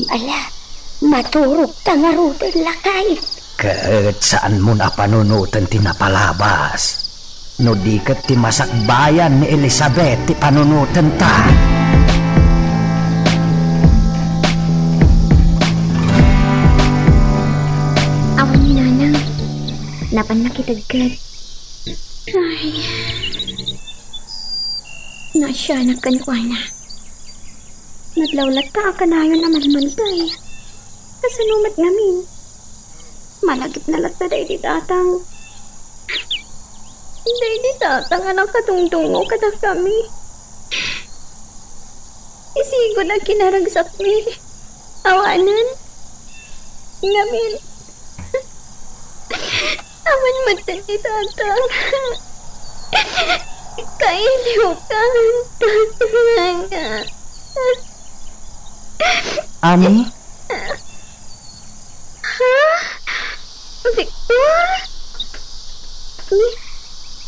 Ala, maturog ta ngaruden, lakay. Ket saanmon a panunoten ti napalabas. No di ket ti masakbayan ni Elizabeth ti panunotenta. Awan ni Nanang. Napan nakitedked. Ay. Naasianak kenkuana. Naglawlatta a kanayon a malmantay. Kasano met ngamin? Malagipna latta daydi tatang. Daydi tatang a nakadungdungngo kadakami. Isigud a kinaragsakmi. Awanen. Ngamin. Awan met ti tatang. Kailiwkan. Tatang. Ani? Ha?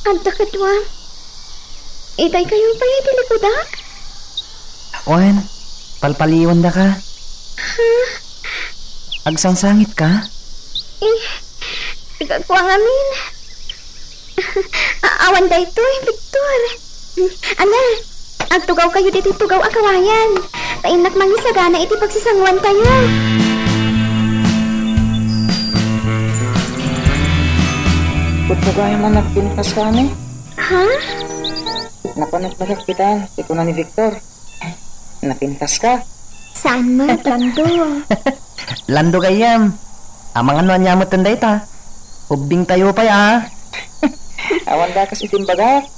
Adda kaduam. Itaykayo pay iti likudak? Wen, palpaliwandaka. Ha? Agsangsangitka? Eh, kagkuang amin. A-, awan daytoy, Victor. Ana, agtugawkayo ditoy tugaw a kawayan. Ta innak mangisagana iti pagsasanguantayo. Kutugay man nagpintas kami. Ha? Napanagbarak kita, ti kuna ni Victor. Napintas ka? Saan man, Lando? Lando gayyem. Amangan no ania met dayta. Ubbing tayo pay, a. Awan dakas iti imbagak.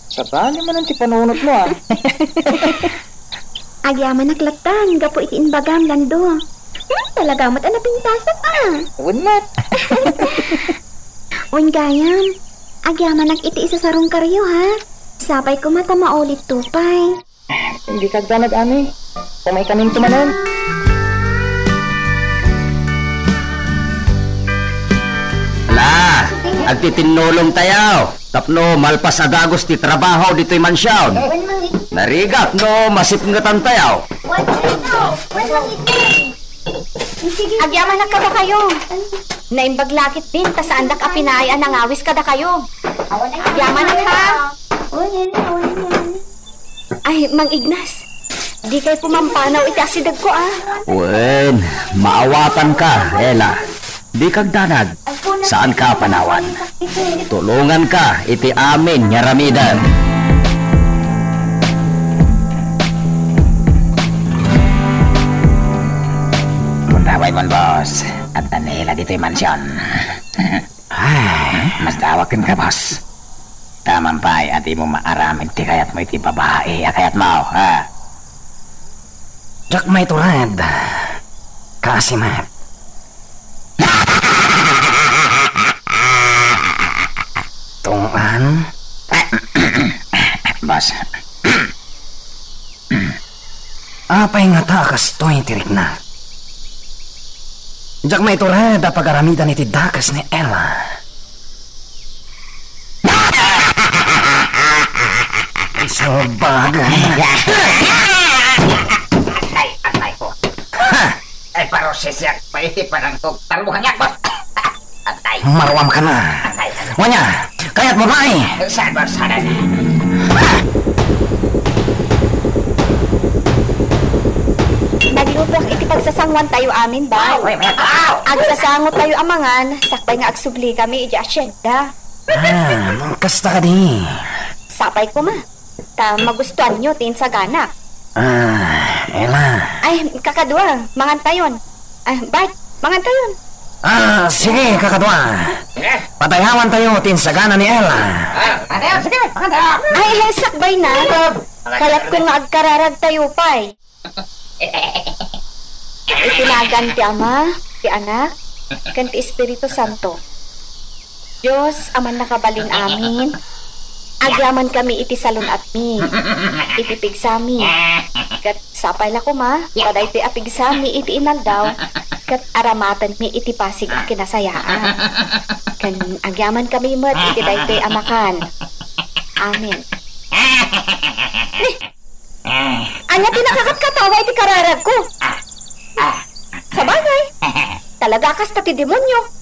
Sabali man ti panunot mo, a. Agyamanak latta gapu iti imbagam, Lando. Hmm, talaga met a napintasak, a. Wen met. Wen gayam, agyamanak iti isasarungkaryo, ha? Sapay koma ta maulitto pay. Di kagdanag, ani. Umaykaminto manen. Ala, agtitinnulong tayo tapno malpas a dagus ti trabaho ditoy mansion. Narigat no masipngetan tayo. Agyamanak kadakayo. Naimbag la ketdin ta saandak a pinaay a nangawis kadakayo. Agyamanak, ha? Ay, Mang Ignas, dikay pumampanaw iti asidegko, a. Wen, maawatanka, Ella. Di kagdanag, saanka a panawan. Tulonganka iti amin nga aramiden. Kunraway mon, boss. Adda ni Ella ditoy mansion. Ay, masdawak kenka, boss. Taman pay a dimo maaramid ti kayatmo iti babai a kayatmo, ha? Diak maitured. Kaasi met. Tungpaan? Boss. Apay ngata a kastoy ti riknak? Diak maitured a pagaramidan iti dakes ni Ella. Salbaga. Ay, atay ko. Ha! Ay, parusisiak pa iti panangkog. Taruhanyak, boss. Atay. Maruamka na. Atay, atay. Wen, kayatmo pay. Saan, boss? Saan? Naglutoak iti pagsasanguantayo amin, bay. Ay, ay, ay. Agsasangotayo a mangan, sakbay nga agsublikayo iti asyenda. Ah, kasta kadi. Sapay koma. Ta magustuanyo ti insagana. Ah, Ella. Ay, kakadua, mangantayon. Ay, Bart, mangantayon. Ah, sige, kakadua. Padayawantayo ti insagana ni Ella. Ah, sige, mangantayon. Ay, ay, sakbay na. Kayatko nga agkararagtayo pay. Iti nagan ti Ama, ti Anak, ken ti Espiritu Santo. Dios a Mannakabalin-amin, agyamankami iti salun-atmi, iti pigsami, ket sapay la koma, kadaytoy a pigsami iti inaldaw, ket aramatenmi iti pasig a kinasayaan. Ken agyamankami met iti daytoy a makan. Amen. Ania ti nakakatkatawa iti kararagko? Sabagay, talaga kasta ti demonio.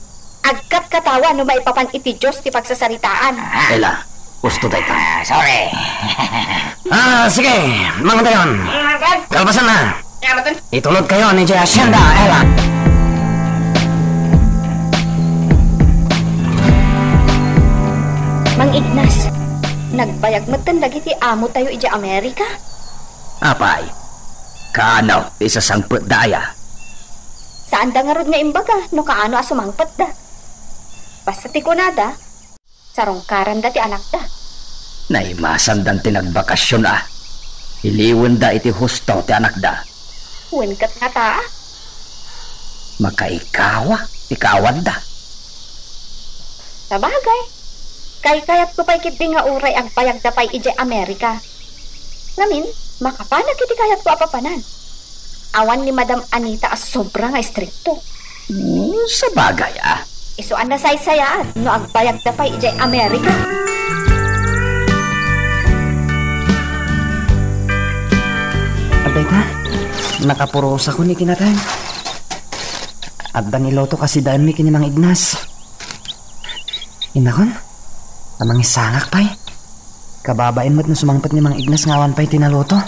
Agkatkatawa no maipapan iti Dios ti pagsasaritaan. Ella, husto dayta. Ah, sorry. Ah, sige, mangantayon. Kalpasan na. Itulodkayo idiay asyenda, Ella. Mang Ignas, nagbayag metten dagiti amotayo idiay Amerika? Apay, kaano ti isasangpetda aya? Saanda ngarud nga imbaga no kaano a sumangpetda. Basta ti kunada, sarungkaranda ti anakda. Naimasandan ti nagbakasion a. Iliwenda iti husto ti anakda. Wen ket ngata a. Makaikawa ti kaawanda. Sabagay, kaykayatko pay ketdi nga uray agbayagda pay idiay Amerika. Ngamin, makapanak iti kayatko a papanan. Awan ni Madam Anita a sobra nga istrikto. Hmm, sabagay, a. Isu a nasaysayaat no agbayagda pay idiay Amerika. Ha? Nakapurusakon iti nateng. Adda niluto kasi daenmi ken ni Mang Ignas. Innakon, a mangisangak pay. Kababain met no sumangpet ni Mang Ignas nga awan pay ti naluto.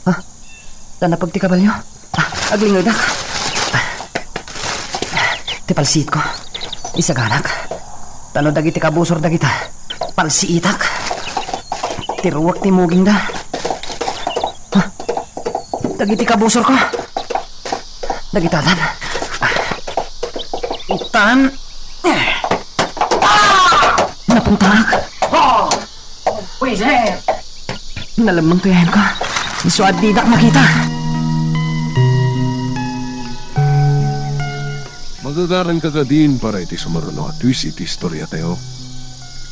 Ha? Ta napag ti kabalio? Ah, aglingedak. Ah. Ti palsiitko. Isaganak. Ta no dagiti kabusor dagita, palsiitak. Ti ruwak ti mugingda. Ah. Dagiti kabusorko. Dagita tan. Ah. Tan. Ah! Napuntak. Oh! Pwede! Nalemmeng ti ayanko. Isu a didak makita. Magagaranka kadin para iti sumaruno a twist iti istoriatayo.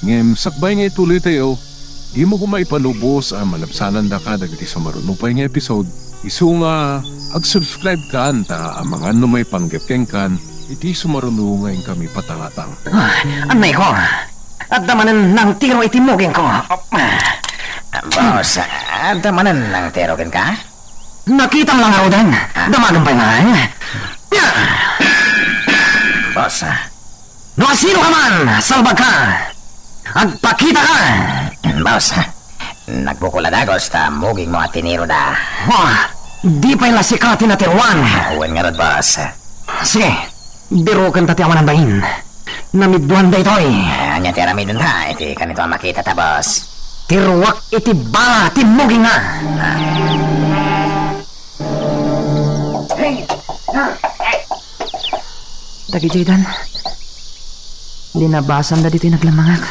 Ngem sakbay nga ituloytayo, dimo koma ipalubos a malabsanandaka dagiti sumaruno pay nga episode. Isu nga, ag-subscribe kan ta amangan no maipanggep kenkan iti sumaruno nga inkami patangatang. Ah, anayko. Adda manen nangtiro iti mugingko. Boss, adda manen nangtiro kenka? Nakitam lang ngaruden. Ah. Damagen pay nga. Boss, no asino ka man, salbag ka. Agpakita ka. Boss, nagbukol a dagus ta mugingmo a tiniroda. Oh, di pay la sika ti natiroan. Wen ngarud, boss. Sige, birokenta ti awanan bain. Namidduan daytoy. Ah, ania ti aramidenta iti kanito a makitata, boss? Ti ruak iti bala ti muginga. Ah. Dagidiay dan, linabasanda ditoy naglemmengak.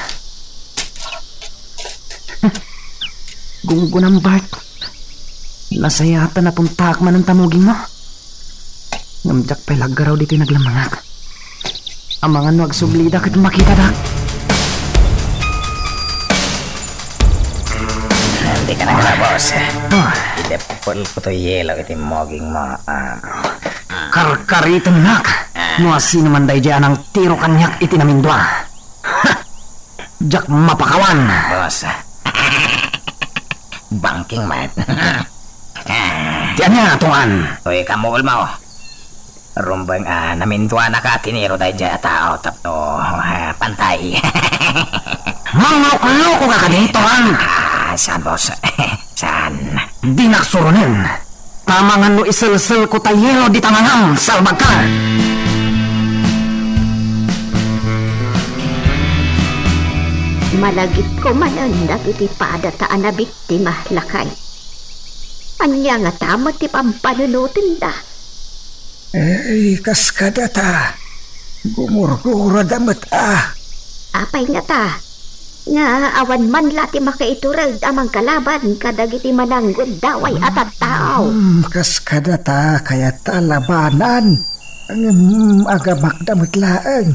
Gunggunam, Bart. Nasayaat ta napuntaak manen ta mugingmo. Ngem diak pay la aggaraw ditoy naglemmengak. Amangan no agsubli ida ket makitadak. Dika nagkara, boss. Ah. Idepelko toy yelo iti mugingmo. Ah. Karkaritennak no asino man daydiay a nangtiro kaniak iti namindua. Ha! Diak mapakawan. Boss. Bangking met. Ti ania, Tungan? Uy, kamuol mo. Rumbeng a naminduanaka tiniro daydiay a tao tapno, ah, pantay. Manglukloko ka kadi, Tungan? Ah, saan, boss? Saan? Dinak suronen. Amangan no iselselko ta yelo dita ngangam, salbagka! Malagipko manen dagiti padata a nabiktima, lakay. Ania ngata met ti pampanunotenda? Ay, kas kadata, gumurgurada met a. Apay ngata? Nga awan man la ti makaitureg a mangkalaban kadagiti manangguddaway a tattao. Hmm, kas kadata, kayat ta labanan. Ngem agamakda met laeng.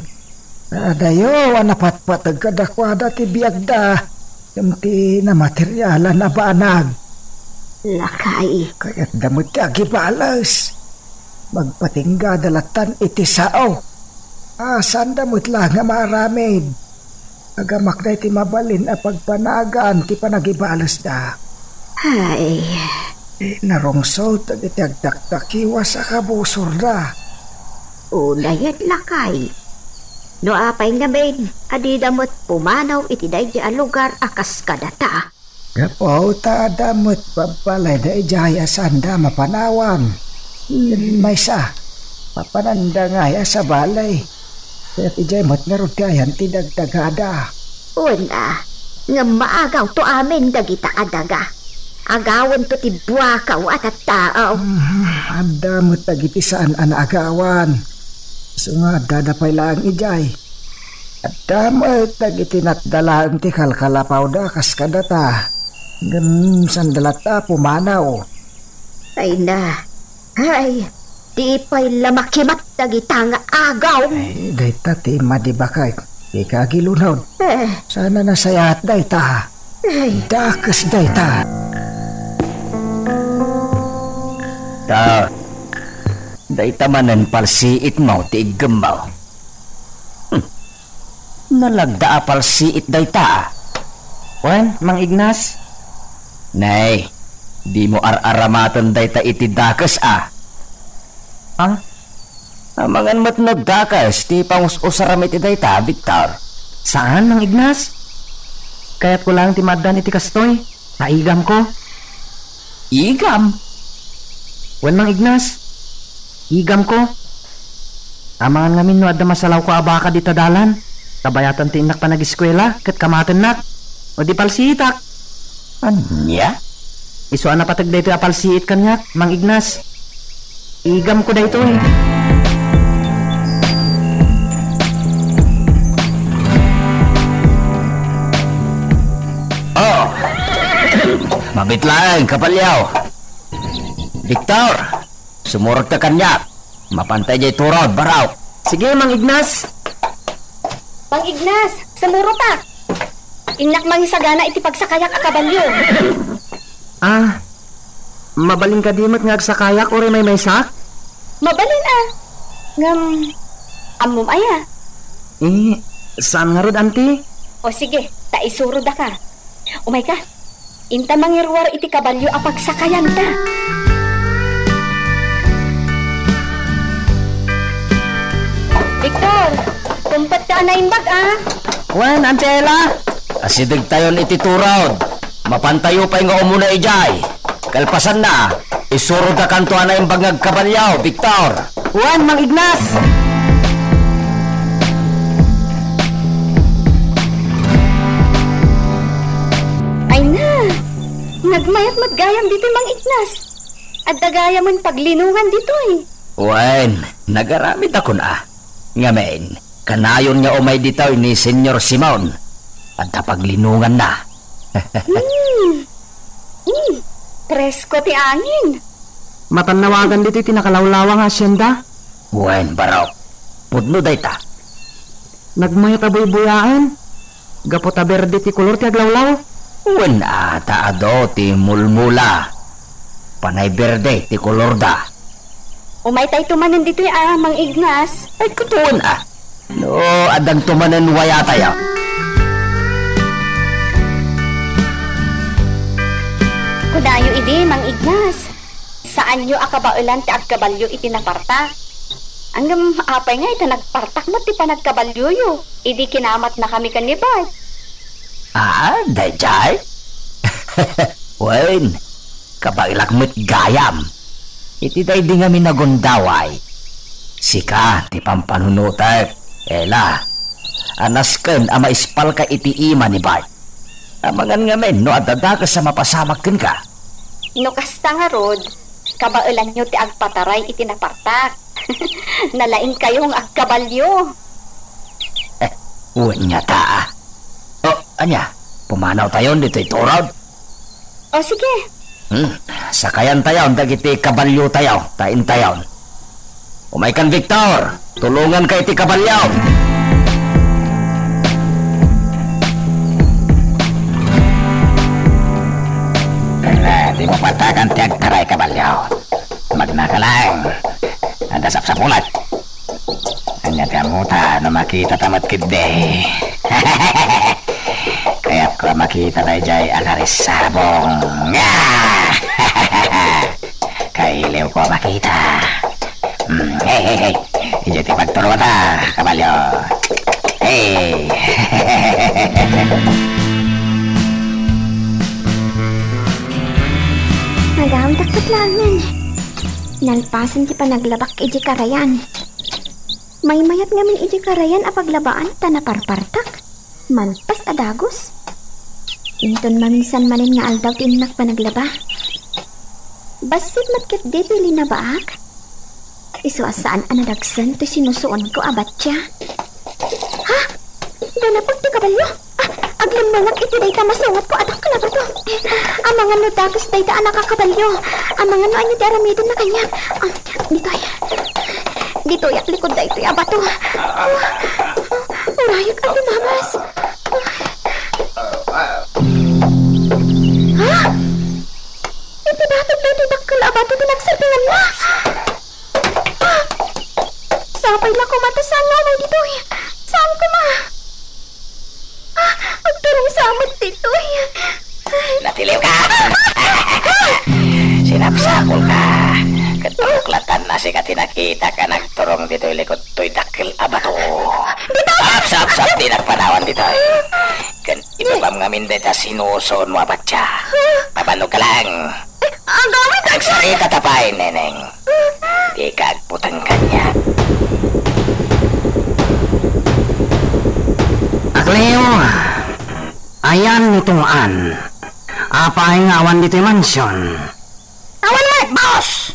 Adayo a napatpateg kadakuada ti biagda, ngem ti namaterialan a banag. Lakay. Kayatda met ti agibales. Magpatinggada lattan iti sao. A, saanda met la nga maaramid. Agamakda iti mabalin a pagbanagan ti panagibalesda. Ay. Narungsot dagiti agdakdakiwas a kabusorda. Unayen, lakay. No apay ngamin a dida met pumanaw iti daydiay a lugar a kas kadata? Gapu ta adda met babbalayda idiay a saanda mapanawan. Hmm. Maysa, mapananda ngay a sabali. Ket idiay met ngarud ti ayan ti dagdagada. Wen a, ngem maagawto amin dagita a daga. Agawento ti buakaw a tattao. Hmm, adda met dagiti saan a naagawan. Isu nga addada pay laeng idiay. Adda met dagiti natda laeng ti kalkalapawda kas kadata, ngem saanda latta a pumanaw. Ay na, ay, di pay la makimat dagita nga agaw. Ay, dayta ti madi bakay, ikagilunaw. Eh. Sana nasayaat dayta. Ay. Dakes dayta. Ta, dayta manen palsiitmo ti iggemmo. Hmm. Nalagda a palsiit dayta, a. Wen, Mang Ignas? Nay, Dimo ar-aramaten dayta iti dakes a. Ha? Amangan met no dakes ti pangus-usaram iti dayta, Victor. Saan, Mang Ignas? Kayatko laeng ti maaddan iti kastoy. Naigamko. Igam? Wen, Mang Ignas. Igamko. Amangan ngamin no adda masalawko a baka dita dalan. Kabayatan ti innak panagiskuela ket kamatennak. O di palsiitak. Ania? Isu a napateg daytoy a palsiit kaniak, Mang Ignas. Igamko daytoy. Oh! Mabit laeng, kabalyo. Victor, sumurot ka kaniak. Mapantay jay turod, Barok. Sige, Mang Ignas. Mang Ignas, sumurotak. Innak mangisagana iti pagsakayak a kabalyo. Ah, mabalin kadi met nga agsakayak uray maymaysa? Mabalin a. Ngem, ammom aya? Eh, saan ngarud, anti? O sige, ta isurodaka. Umayka. Inta mangiruar iti kabalyo a pagsakayanta. Victor, kumpet ka a naimbag, a? Wen, Auntie Ella? Asidegtayon iti turod. Mapantayo pay nga umuna idiay. Kalpasanna, isurodakanto a naimbag nga agkabalyo, Victor. Wen, Mang Ignas! Ay na, nagmayat met gayam ditoy, Mang Ignas. Adda gayamen paglinongan ditoy. Wen, nagaramidakon a. Ngamin, kanayon nga umay ditoy ni Señor Simon. Adda paglinonganna. Hmm. Hmm. Presko ti angin. Mapannawagan ditoy ti nakalawlawa nga hacienda? Wen, Barok. Pudno dayta. Nagmayat a buybuyaen. Gapu ta berde ti kolor ti aglawlaw. Wen a, ta adu ti mulmula. Panay berde ti kolorda. Umaytayto manen ditoy a, Mang Ignas. Ay, kutoen a. No, addanto manen wayatayo. Kunayo idi, Mang Ignas. Saanyo a kabaelan ti agkabalyo iti napartak. Ngem apay nga ita nagpartak met ti panagkabalyoyo idi kinamatnakami ken ni Bart? Ah, daydiay? Wen, kabaelak met gayam. Iti daydi ngamin a gundaway, sika ti pampanunotek, Ella. A nasken a maispalka iti ima ni Bart. Amangan ngamin no adda dakes a mapasamak kenka. No kasta ngarud, kabaelanyo ti agpataray iti napartak. Nalaingkayo nga agkabalyo. Eh, wen ngata a. O, ania? Pumanawtayon ditoy turod? O, sige. Hmm, sakayantayon dagiti kabalyotayo, ta intayon. Umaykan, Victor! Tulonganka iti kabalyo! Ala, di mo partakan ti agtaray, kabalyo. Magnaka laeng. Adda sapsapulat. Ania ti ammota no makitata met ketdi? Kayatko a makita daydiay a karisabong. Ah! Kailiwko a makita. Mm, hey, hey, hey. Idiay ti pagturota, kabalyo. Hey! Nagaamdak met laengen. Nalpasen ti panaglabak idiay karayan. Maymayat ngamin idiay karayan a paglabaan ta naparpartak. Malpas a dagus. Inton maminsan manen nga aldaw ti innak panaglaba. Bassit met ketdi ti linabaak. Isu a saan a nadagsen ti sinusuonko a batia. Ha? Danapag ti kabalyo? Ah, aglemmengak iti dayta masungatko a dakkel a bato. Amangan no dakes dayta a nakakabalyo. Amangan no ania ti aramidenna kaniak. Ah, ditoy. Ditoyak likud daytoy a bato. Ah, urayek a tumamas. Ha? Iti batog daytoy dakkel a bato ti nagsertinganna. Ah! Sapay la koma ta saan nga umay ditoy. Saan koma? Ah, agturong sa met ditoy. Natiliwka! Sinapsapulka! Ket pamuklatan a sika ti nakitak a nagturong ditoy likod toy dakkel a bato. Sapsapsap, dinak panawan ditoy. Ken ibabam ngamin dayta sinusuonmo a patsa. Mabanogka lang. Agawid. Agsarita ta pay, Neneng. Dika agputeng kaniak. Akleo, ayan ni Tong-an. Apay nga awan ditoy mansion? Awan met, boss!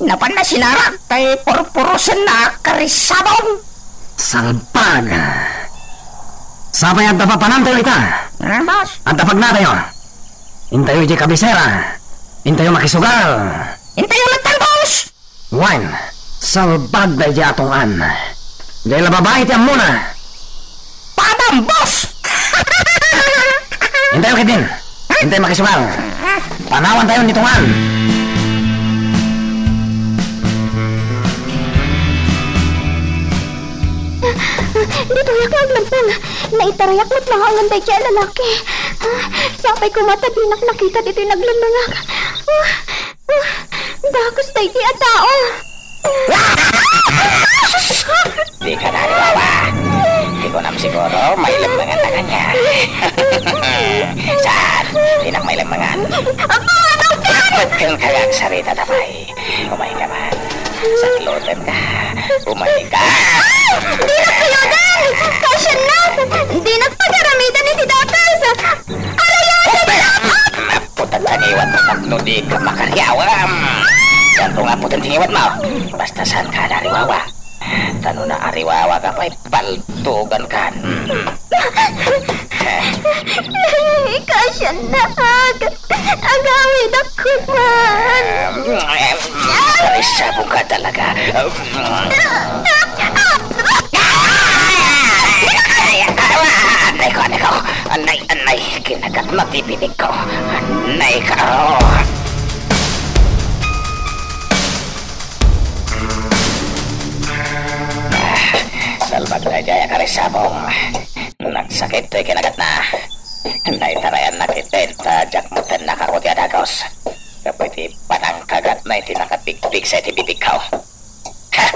Napanna sinarak tay purpurosenna a karisabong. Salbag! Sapay adda papanantayo ita. Ah, boss? Adda pagnatayo. Intayo idiay kabisera. Intayo makisugal. Intayo met, boss! Wen, salbag daydiay a Tong-an. Diay la babai ti ammona. Padam, boss! Intayo ketdin. Intayo makisugal. Panawantayo ni Tong-an. Ditoyak nga aglemmeng. Naitarayak met laengen daydiay a lalaki. Ah, sapay koma ta dinak nakita ditoy naglemmengak. Ah, ah, dakes daydiay a tao. Dika nariwawa. Ti kunam siguro, mailemmenganta kaniak. Saan? Dinak mailemmengan. Apo, ano ka? Ba't kang kagagsarita, tapay? Umayka man. Saklutenka. Umayka. Dinak kayodan! Kasiannak! Dinak pagaramiden iti dakes! Aray, aray! Putag kaniwat mo tapno dika makariawam. Santo nga putang tingiwat mo. Basta saan ka nariwawa. Tano na ariwawa ka pay, baltugan kan. Kasiannak. Agawidak man. Sabong ka talaga. Anay ko, anay ko. Anay, anay. Kinagat na ti bibig ko. Anay ka. Salbag daydiay a karisabong. Nagsakit toy kinagatna. Naitarayannak iti ta diak metten nakaruti a dagus. Kappay ti panangkagatna iti nakapigpigsa iti bibigko. Ha!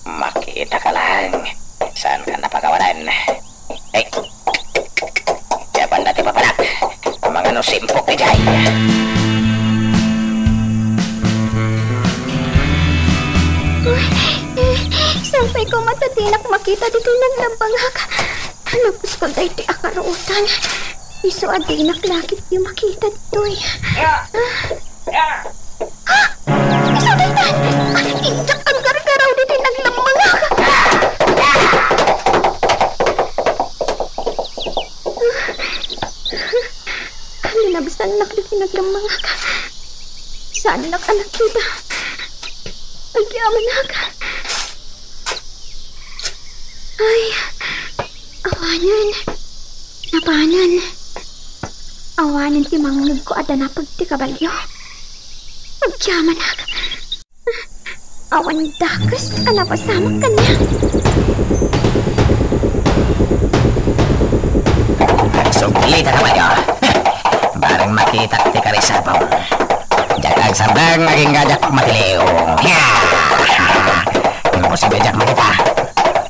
Makita ka lang. Saan ka napakawanan? Eh, jaban na ti papanak. Mangano simpok ni Jay. Uy, eh, sapay koma ta dinak makita ditoy naglemmengak. Napuskol daytoy a karuotan. Isu a dinak lagi ti makita ditoy. Ah! Ah! Isu daytan! Ay, injak aggargaraw ditoy naglemmengak. Linabsannak ditoy naglemmengak. Saannak a nakita. Agyamanak. Ay, awanen. Napanen. Awanen ti mangngegko a danapag ti kabalio. Agyamanak. Awan dakes a napasamak kaniak. Subli ta kabalio. Bareng makitak ti karisabong. Diak agsardeng agingga diak matiliw. Imposible diak makita.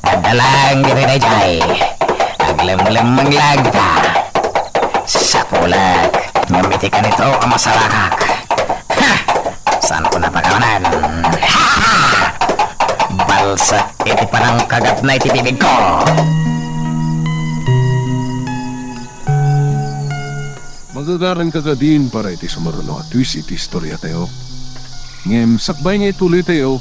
Adda lang ditoy daydiay. Aglemlemmeng lang dita. Sapulek, ngem iti kanito a masarakak. Ha! Saanko napakawanan? Ha! Balsek iti panangkagatna iti bibigko. Magagaranka kadin para iti sumaruno a twist iti istoriatayo. Ngem sakbay nga ituloytayo,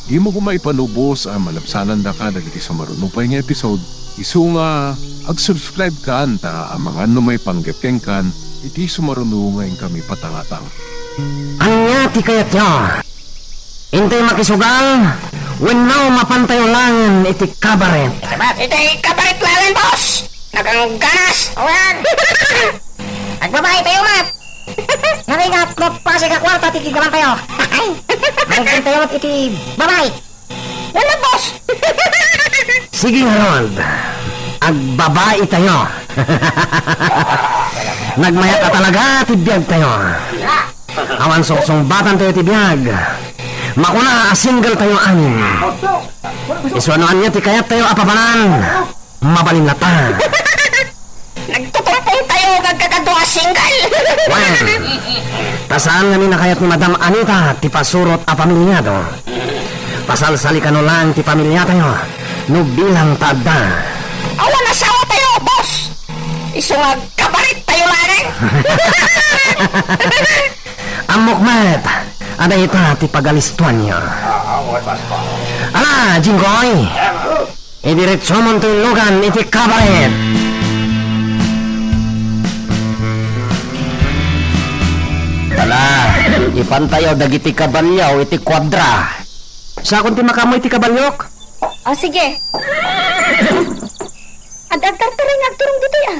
dimo koma ipanubos a malabsanandaka dagiti sumaruno pay nga episode, isu nga ag-subscribe kan ta amangan no maipanggep kenkan iti sumaruno nga inkami patangatang. Ania ti kayatyo? Intay makisugal wenno mapantayo langen iti kabaret? Iti, iti kabaret langen, boss! Nagangganas! Awan! Agbabaitayo met! Naringat, mapasig a kuarta ti gigamantayo. Ay! Mangkintayo met iti babai. Wala, boss! Sige ngarud, agbabaitayo. Nagmayat a talaga ti biagtayo. Awan sungsungbatantayo ti biag. Makuna a single tayo amin. Isu no ania ti kayattayo a pabanan, mabalin latta. Nagtutumpong tayo nga agkakadua a single. Wen, ta saan ngamin a kayat ni Madam Anita ti pasurot a pamiliado. Pasalsalikano lang ti pamiliatayo no bilang ta adda. Awan asawa tayo, boss. Isu nga agkabaret tayo laeng. Ammok met a dayta ti pagalistuanyo. Ala, Jinggoy! Idiretsomon ti innugan iti kabaret! Ala, ipantayo dagiti kabalio iti kuadra. Sakon ti makaammo iti kabaliok? O, sige. Ad-, agtartaray nga agturong ditoy, a.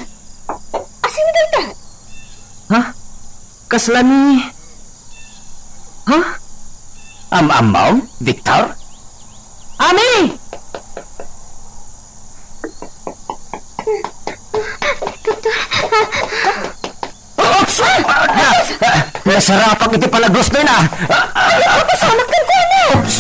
Asino dayta? Ha? Kasla ni, ha? Am-ammom, Victor? Ami! Oops! Ah, ah, nasarapak iti palagrusnoyna. Pasamak kenkuana. Oops!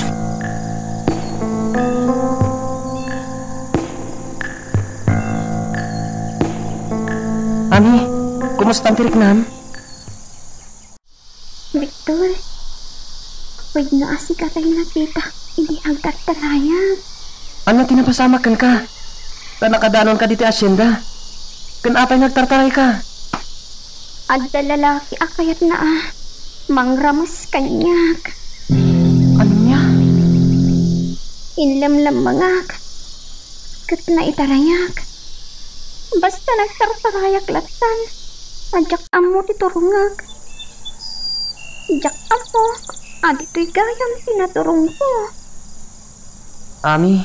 Ami, kumusta ti riknam? Victor, pwedno a sika tay nakitak idi agtartarayak? Ania ti napasamak kenka? Ta nakadanonka ditoy asienda. Ken apay nga agtartarayka? Adda lalaki a kayatna a mangrames kaniak. Ania? Inlemlemmengak ket naitarayak. Basta nagtartarayak lattan a diak ammo ti turongek. Diak ammo a ditoy gayam ti naturongko. Ami.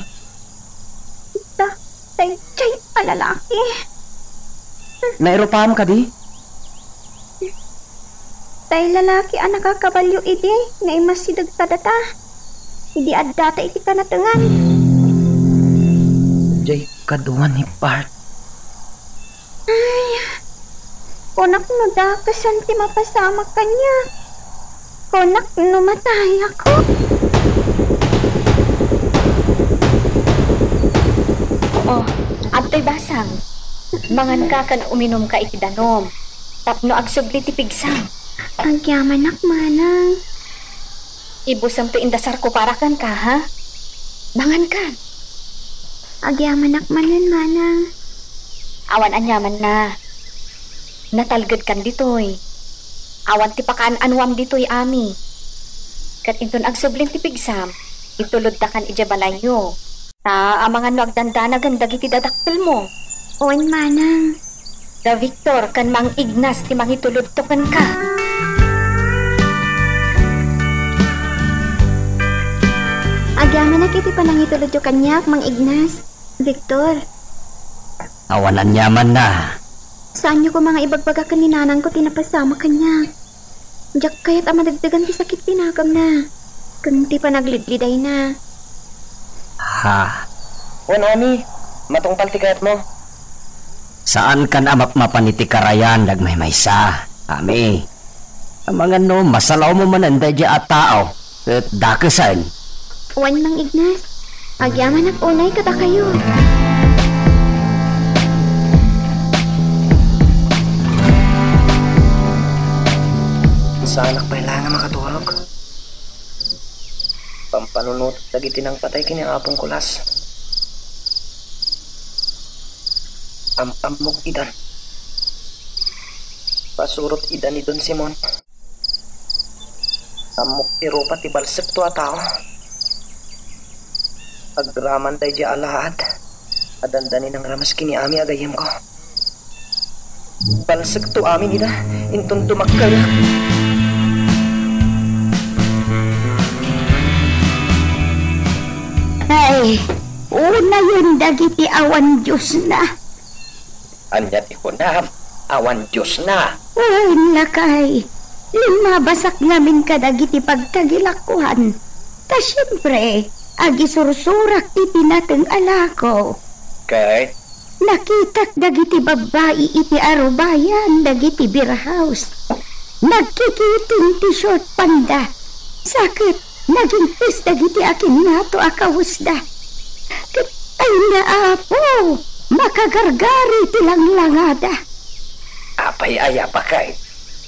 Ita, daydiay a lalaki. Nairupaam kadi? Tay lalaki a nakakabalio idi naimasideg kadata, idi addata iti kanatengan. Diay kaduan ni Bart. Ay, kunak no dakesan ti mapasamak kaniak. Kunak no matayakon. O, adtoy basang. Manganka ken uminumka iti danum tapno agsubli ti pigsam. Agyamanak, manang. Ibusemto indasarko para kenka, ha? Mangankan. Agyamanak manen, manang. Awan aniamanna. Natalgedkan ditoy. Awan ti pakaan-anuam ditoy, Ami. Ket inton agsubli ti pigsam, itulodtakan idiay balayyo. Ta amangan no agdandanagen dagiti dadakkelmo. Wen, manang. Da Victor ken Mang Ignas ti mangitulodto kenka. Agyamanak iti panangitulodyo kaniak, Mang Ignas. Victor. Awan aniamanna. Saanyo koma nga ibagbaga ken ni nanangko ti napasamak kaniak. Diak kayat a madagdagan ti sakit ti nagamna ken ti panaglidlidayna. Ha? Wen, Ami, matungpal ti kayatmo. Saankan a mapmapan iti karayan nga agmaymaysa, Ami. Amangan no masalawmo manen daydiay a tao ket dakesen. Wen, Mang Ignas, agyamanak unay kadakayo. Saanak pay laeng a makaturog. Pampanunotek dagiti nangpatay ken ni Apong Colas. Am-ammok idan. Pasurot ida ni Don Simon. Ammok ti rupa ti balsekto a tao. Agraman daydiay a alaad a dandani nangrames ken ni Ami a gayyemko. Balsekto amin ida, inton tumakkayak. Ay, unayen dagiti awan diosna. Ania ti kunam? Awan diosna? Wen, lakay. Limmabasak ngamin kadagiti pagkagilakoan. Ta siempre, agisursurak ti pinateng a lako. Ket Nakitak dagiti babbai iti arubayan dagiti beer house. Nagkikiting ti short panda. Sa ket nagingpis dagiti akinnato a kawesda. Ket ay na, Apo, makagargari ti langlangada. Apay aya, baket?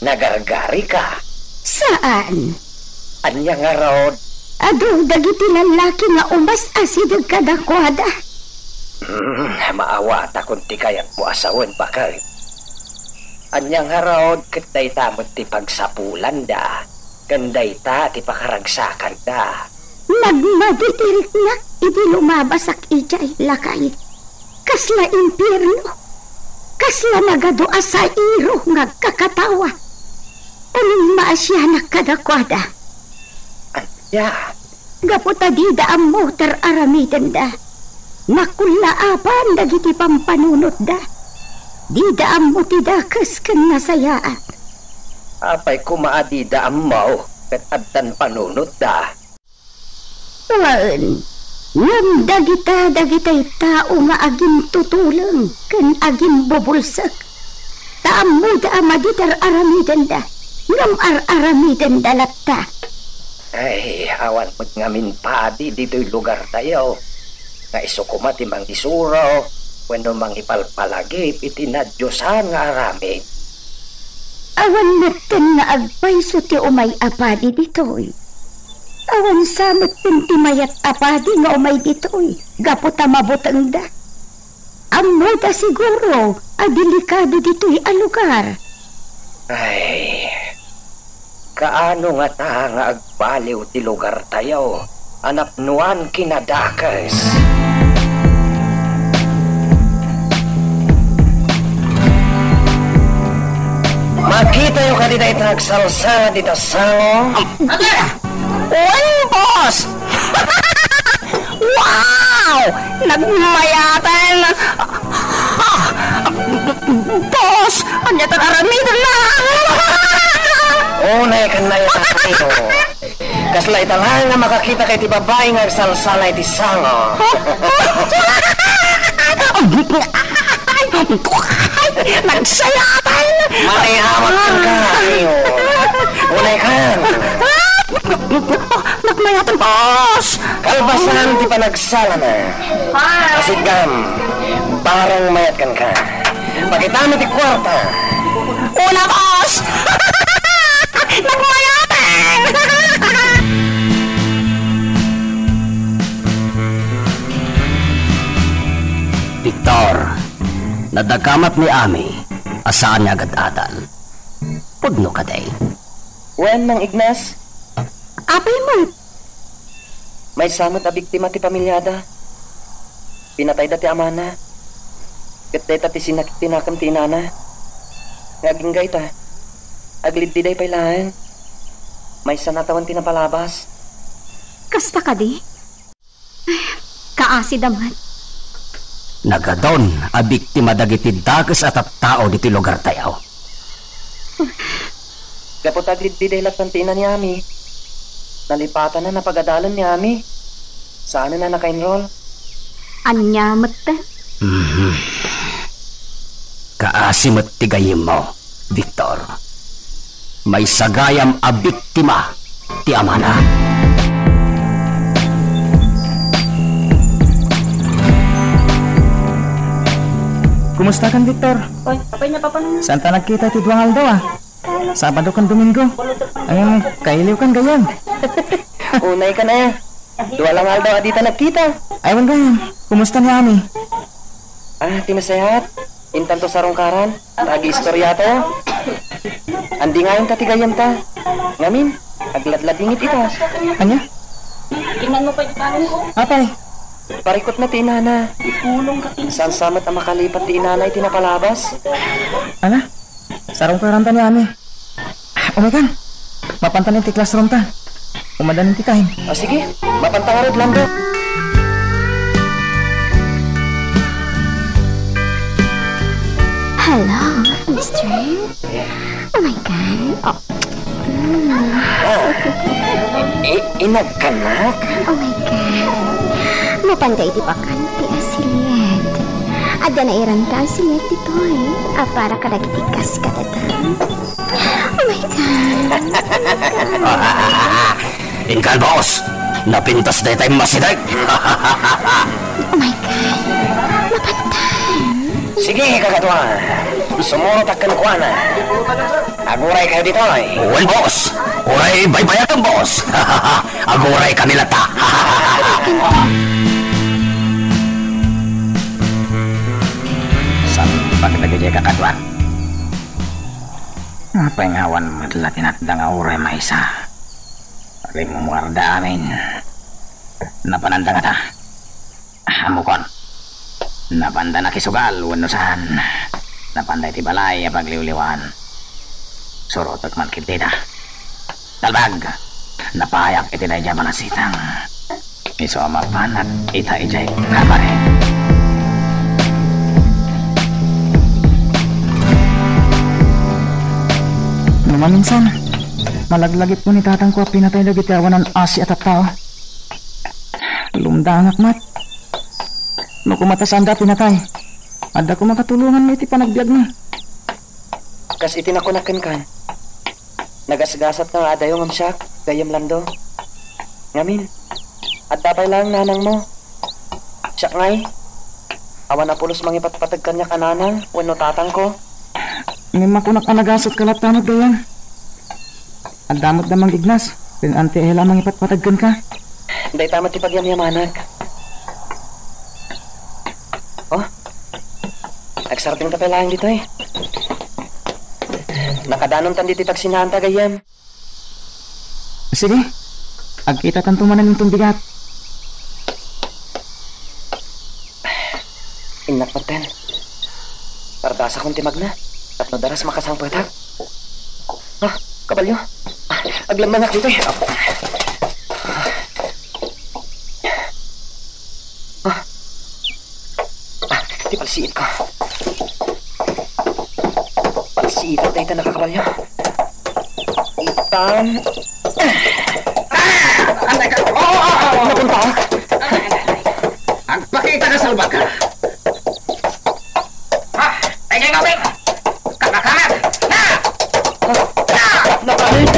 Nagargarika? Saan. Ania ngarud? Adu dagiti lallaki nga umas-asideg kadakuada. Hmm, maawatakon ti kayatmo a sawen, baket. Ania ngarud ket dayta met ti pagsapulanda, ken dayta ti pakaragsakanda? Nagmadi ti riknak idi lumabasak idiay, lakay. Kasla impierno. Kasla nagadu a sairo nga agkakatawa. Unay maasianak kadakuada. Ania? Gapu ta dida ammo ti ar-aramidenda. Nakullaaban dagiti pampanunotda. Dida ammo ti dakes ken nasayaat. Apay koma a dida ammo ket addan panunotda? Wen, ngem dagita dagitay tao nga agintutuleng ken agimbubulsek, ta ammoda a madi ti ar-aramidenda, ngem ar-aramidenda latta. Ay, awan met ngamin padi ditoy lugartayo nga isu koma ti mangisuro wenno mangipalpalagip iti nadiosan nga aramid. Awan metten nga agpayso ti umay a padi ditoy. Awan sa metten ti mayat a padi nga umay ditoy gapu ta mabutengda. Ammoda siguro a delikado ditoy a lugar. Ay, kaano ngata nga agbaliw ti lugartayo a napnoan kinadakes? Makitayo kadi dayta agsalsala dita sango? Wen, boss! Wow! Nagmayaten! Ah! Boss, ania ti ar-aramidem? Unay kan na ita, amigo. Kasla ita laeng nga makakita kay ti babai nga agsalsala iti sango. Ay, nagsayatan! Manayawak ka, amigo. Unay kan. Nagmayaten, boss! Kalpasan ti panagsalana. Asigam, barang mayat kenka. Pakitami ti kuarta. Una, boss! Nagmayaten! Victor, nadakamat ni Ami a saan nga agad-adal. Pudno kadi? Wen, Mang Ignas. Apay met? Maysa met a biktima ti pamiliada. Pinatayda ti amana. Ket dayta ti sinakit ti nakem ti inana. Nga agingga ita, agliddiday pay laeng. Maysa natawen ti napalabas. Kasta kadi? Kaasida met. Nagadun a biktima dagiti dakes a tattao ditoy lugartayo. Gapu ta agliddiday latta ti ina ni Ami, nalipatana napagadalen ni Ami. Saanen a naka-enroll. Ania met? Mhm. Kaasi met ti gayyemmo, Victor. Maysa gayam a biktima ti amana. Kumustakan, Victor? Oy, apay na, Papa? Saanta nagkita iti dua nga aldaw, a? Sabado ken Domingo. Ay, kailiwkan gayam. Unaykan, aya. Dua la nga aldaw a dita nagkita. Ay, wen gayam. Kumusta ni Ami? Ah, ti nasayaat. Intanto sarungkaran, ta agiistoriatayo. Andingayenta ti gayyemta. Ngamin, agladladingit ita. Ania? Apay? Parikutna ti inana. Saan sa met a makalipat ti inana iti napalabas? Ala, sarungkaranta ni Ami. Umaykan. Mapantan iti classroom ta. Umadan iti time. O, sige. Mapanta ngarud, Lando. Hello, mister. Oh my God. Oh. Mm. I-, inagkanak? Oh my God. Mapanda iti bakante a silid. Adda nairanta a singek ditoy a para kadagiti kas kadata. Oh my God! Oh my God! Inka, boss! Napintas daytay masideg! Oh my God! Mapantay! Sige, kakaduan. Sumurotak kenkuana. Aguray kayo ditoy. Wen, boss. Uray baybayakem, boss. Aguray kami latta. Salbag dagiti kakaduak. Apay nga awan met la tinatda nga uray maysa? Rimmuarda amin. Napananda ngata. Ammokon. Napanda nakisugal wenno saan. Napanda iti balay a pagliwliwaan. Surotek man ketdi ita. Talbag! Napayak iti daydiay a balasitang. Isu a mapanak ita idiay kabaret. No maminsan, malaglagipko ni tatangko a pinatay dagiti awanan asi a tattao. Lumdangak met. No koma ta saanda a pinatay, adda koma katulonganna iti panagbiagna. Kas iti nakunak kenka, nagasgasatka nga adayo ngem siak, gayyem Lando. Ngamin, adda pay laeng nanangmo. Siak ngay, awan a pulos mangipatpateg kaniak a nanang wenno tatangko. Ngem makunak a nagasatka latta met, gayyem. Adda met da Mang Ignas, ken Auntie Ella mangipatpateg kenka. Dayta met ti pagyamyamanak. Oh, agsardengta pay laeng ditoy. Nakadanontan ditoy pagsinnaanta, gayyem. Sige, agkitatanto manen inton bigat. Innak metten. Pardasakon ti magna. Tapno daras makasangpetak. Ah, kabalyo. Ah, aglemmengak ditoy. Ah. Ah, ti palsiitko. Palsiitak dayta nakakabalyo. Itan. Ah! Anay ka! Oh, oh, oh, oh. Napunta? Agpakita ka, salbaka! Ha? Ay, kay Gobing! Kakakamag! Na! Na! Napalit!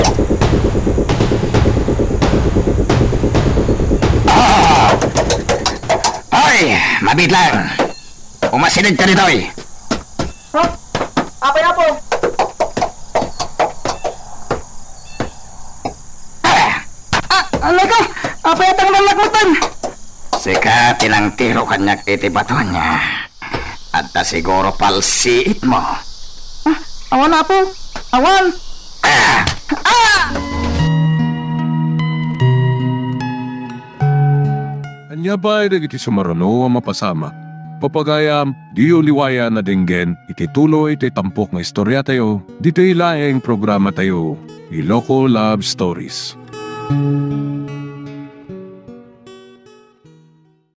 Ah! Ay, mabitlang! Umasideg ka ditoy! Ha? Apay, Apo? Ah! Ah, anay ka! Apay a tangdalnak metten? Sika ti nangtiro kaniak iti bato ania. Adda siguro palsiitmo. Ah, awan, Apo. Awan. Ah! Ah! Ania pay dagiti sumaruno a mapasamak? Pagayam, diyo liwayan a denggen iti tuloy ti tampok nga istoriatayo, ditoy laeng programatayo, Iloko Love Stories.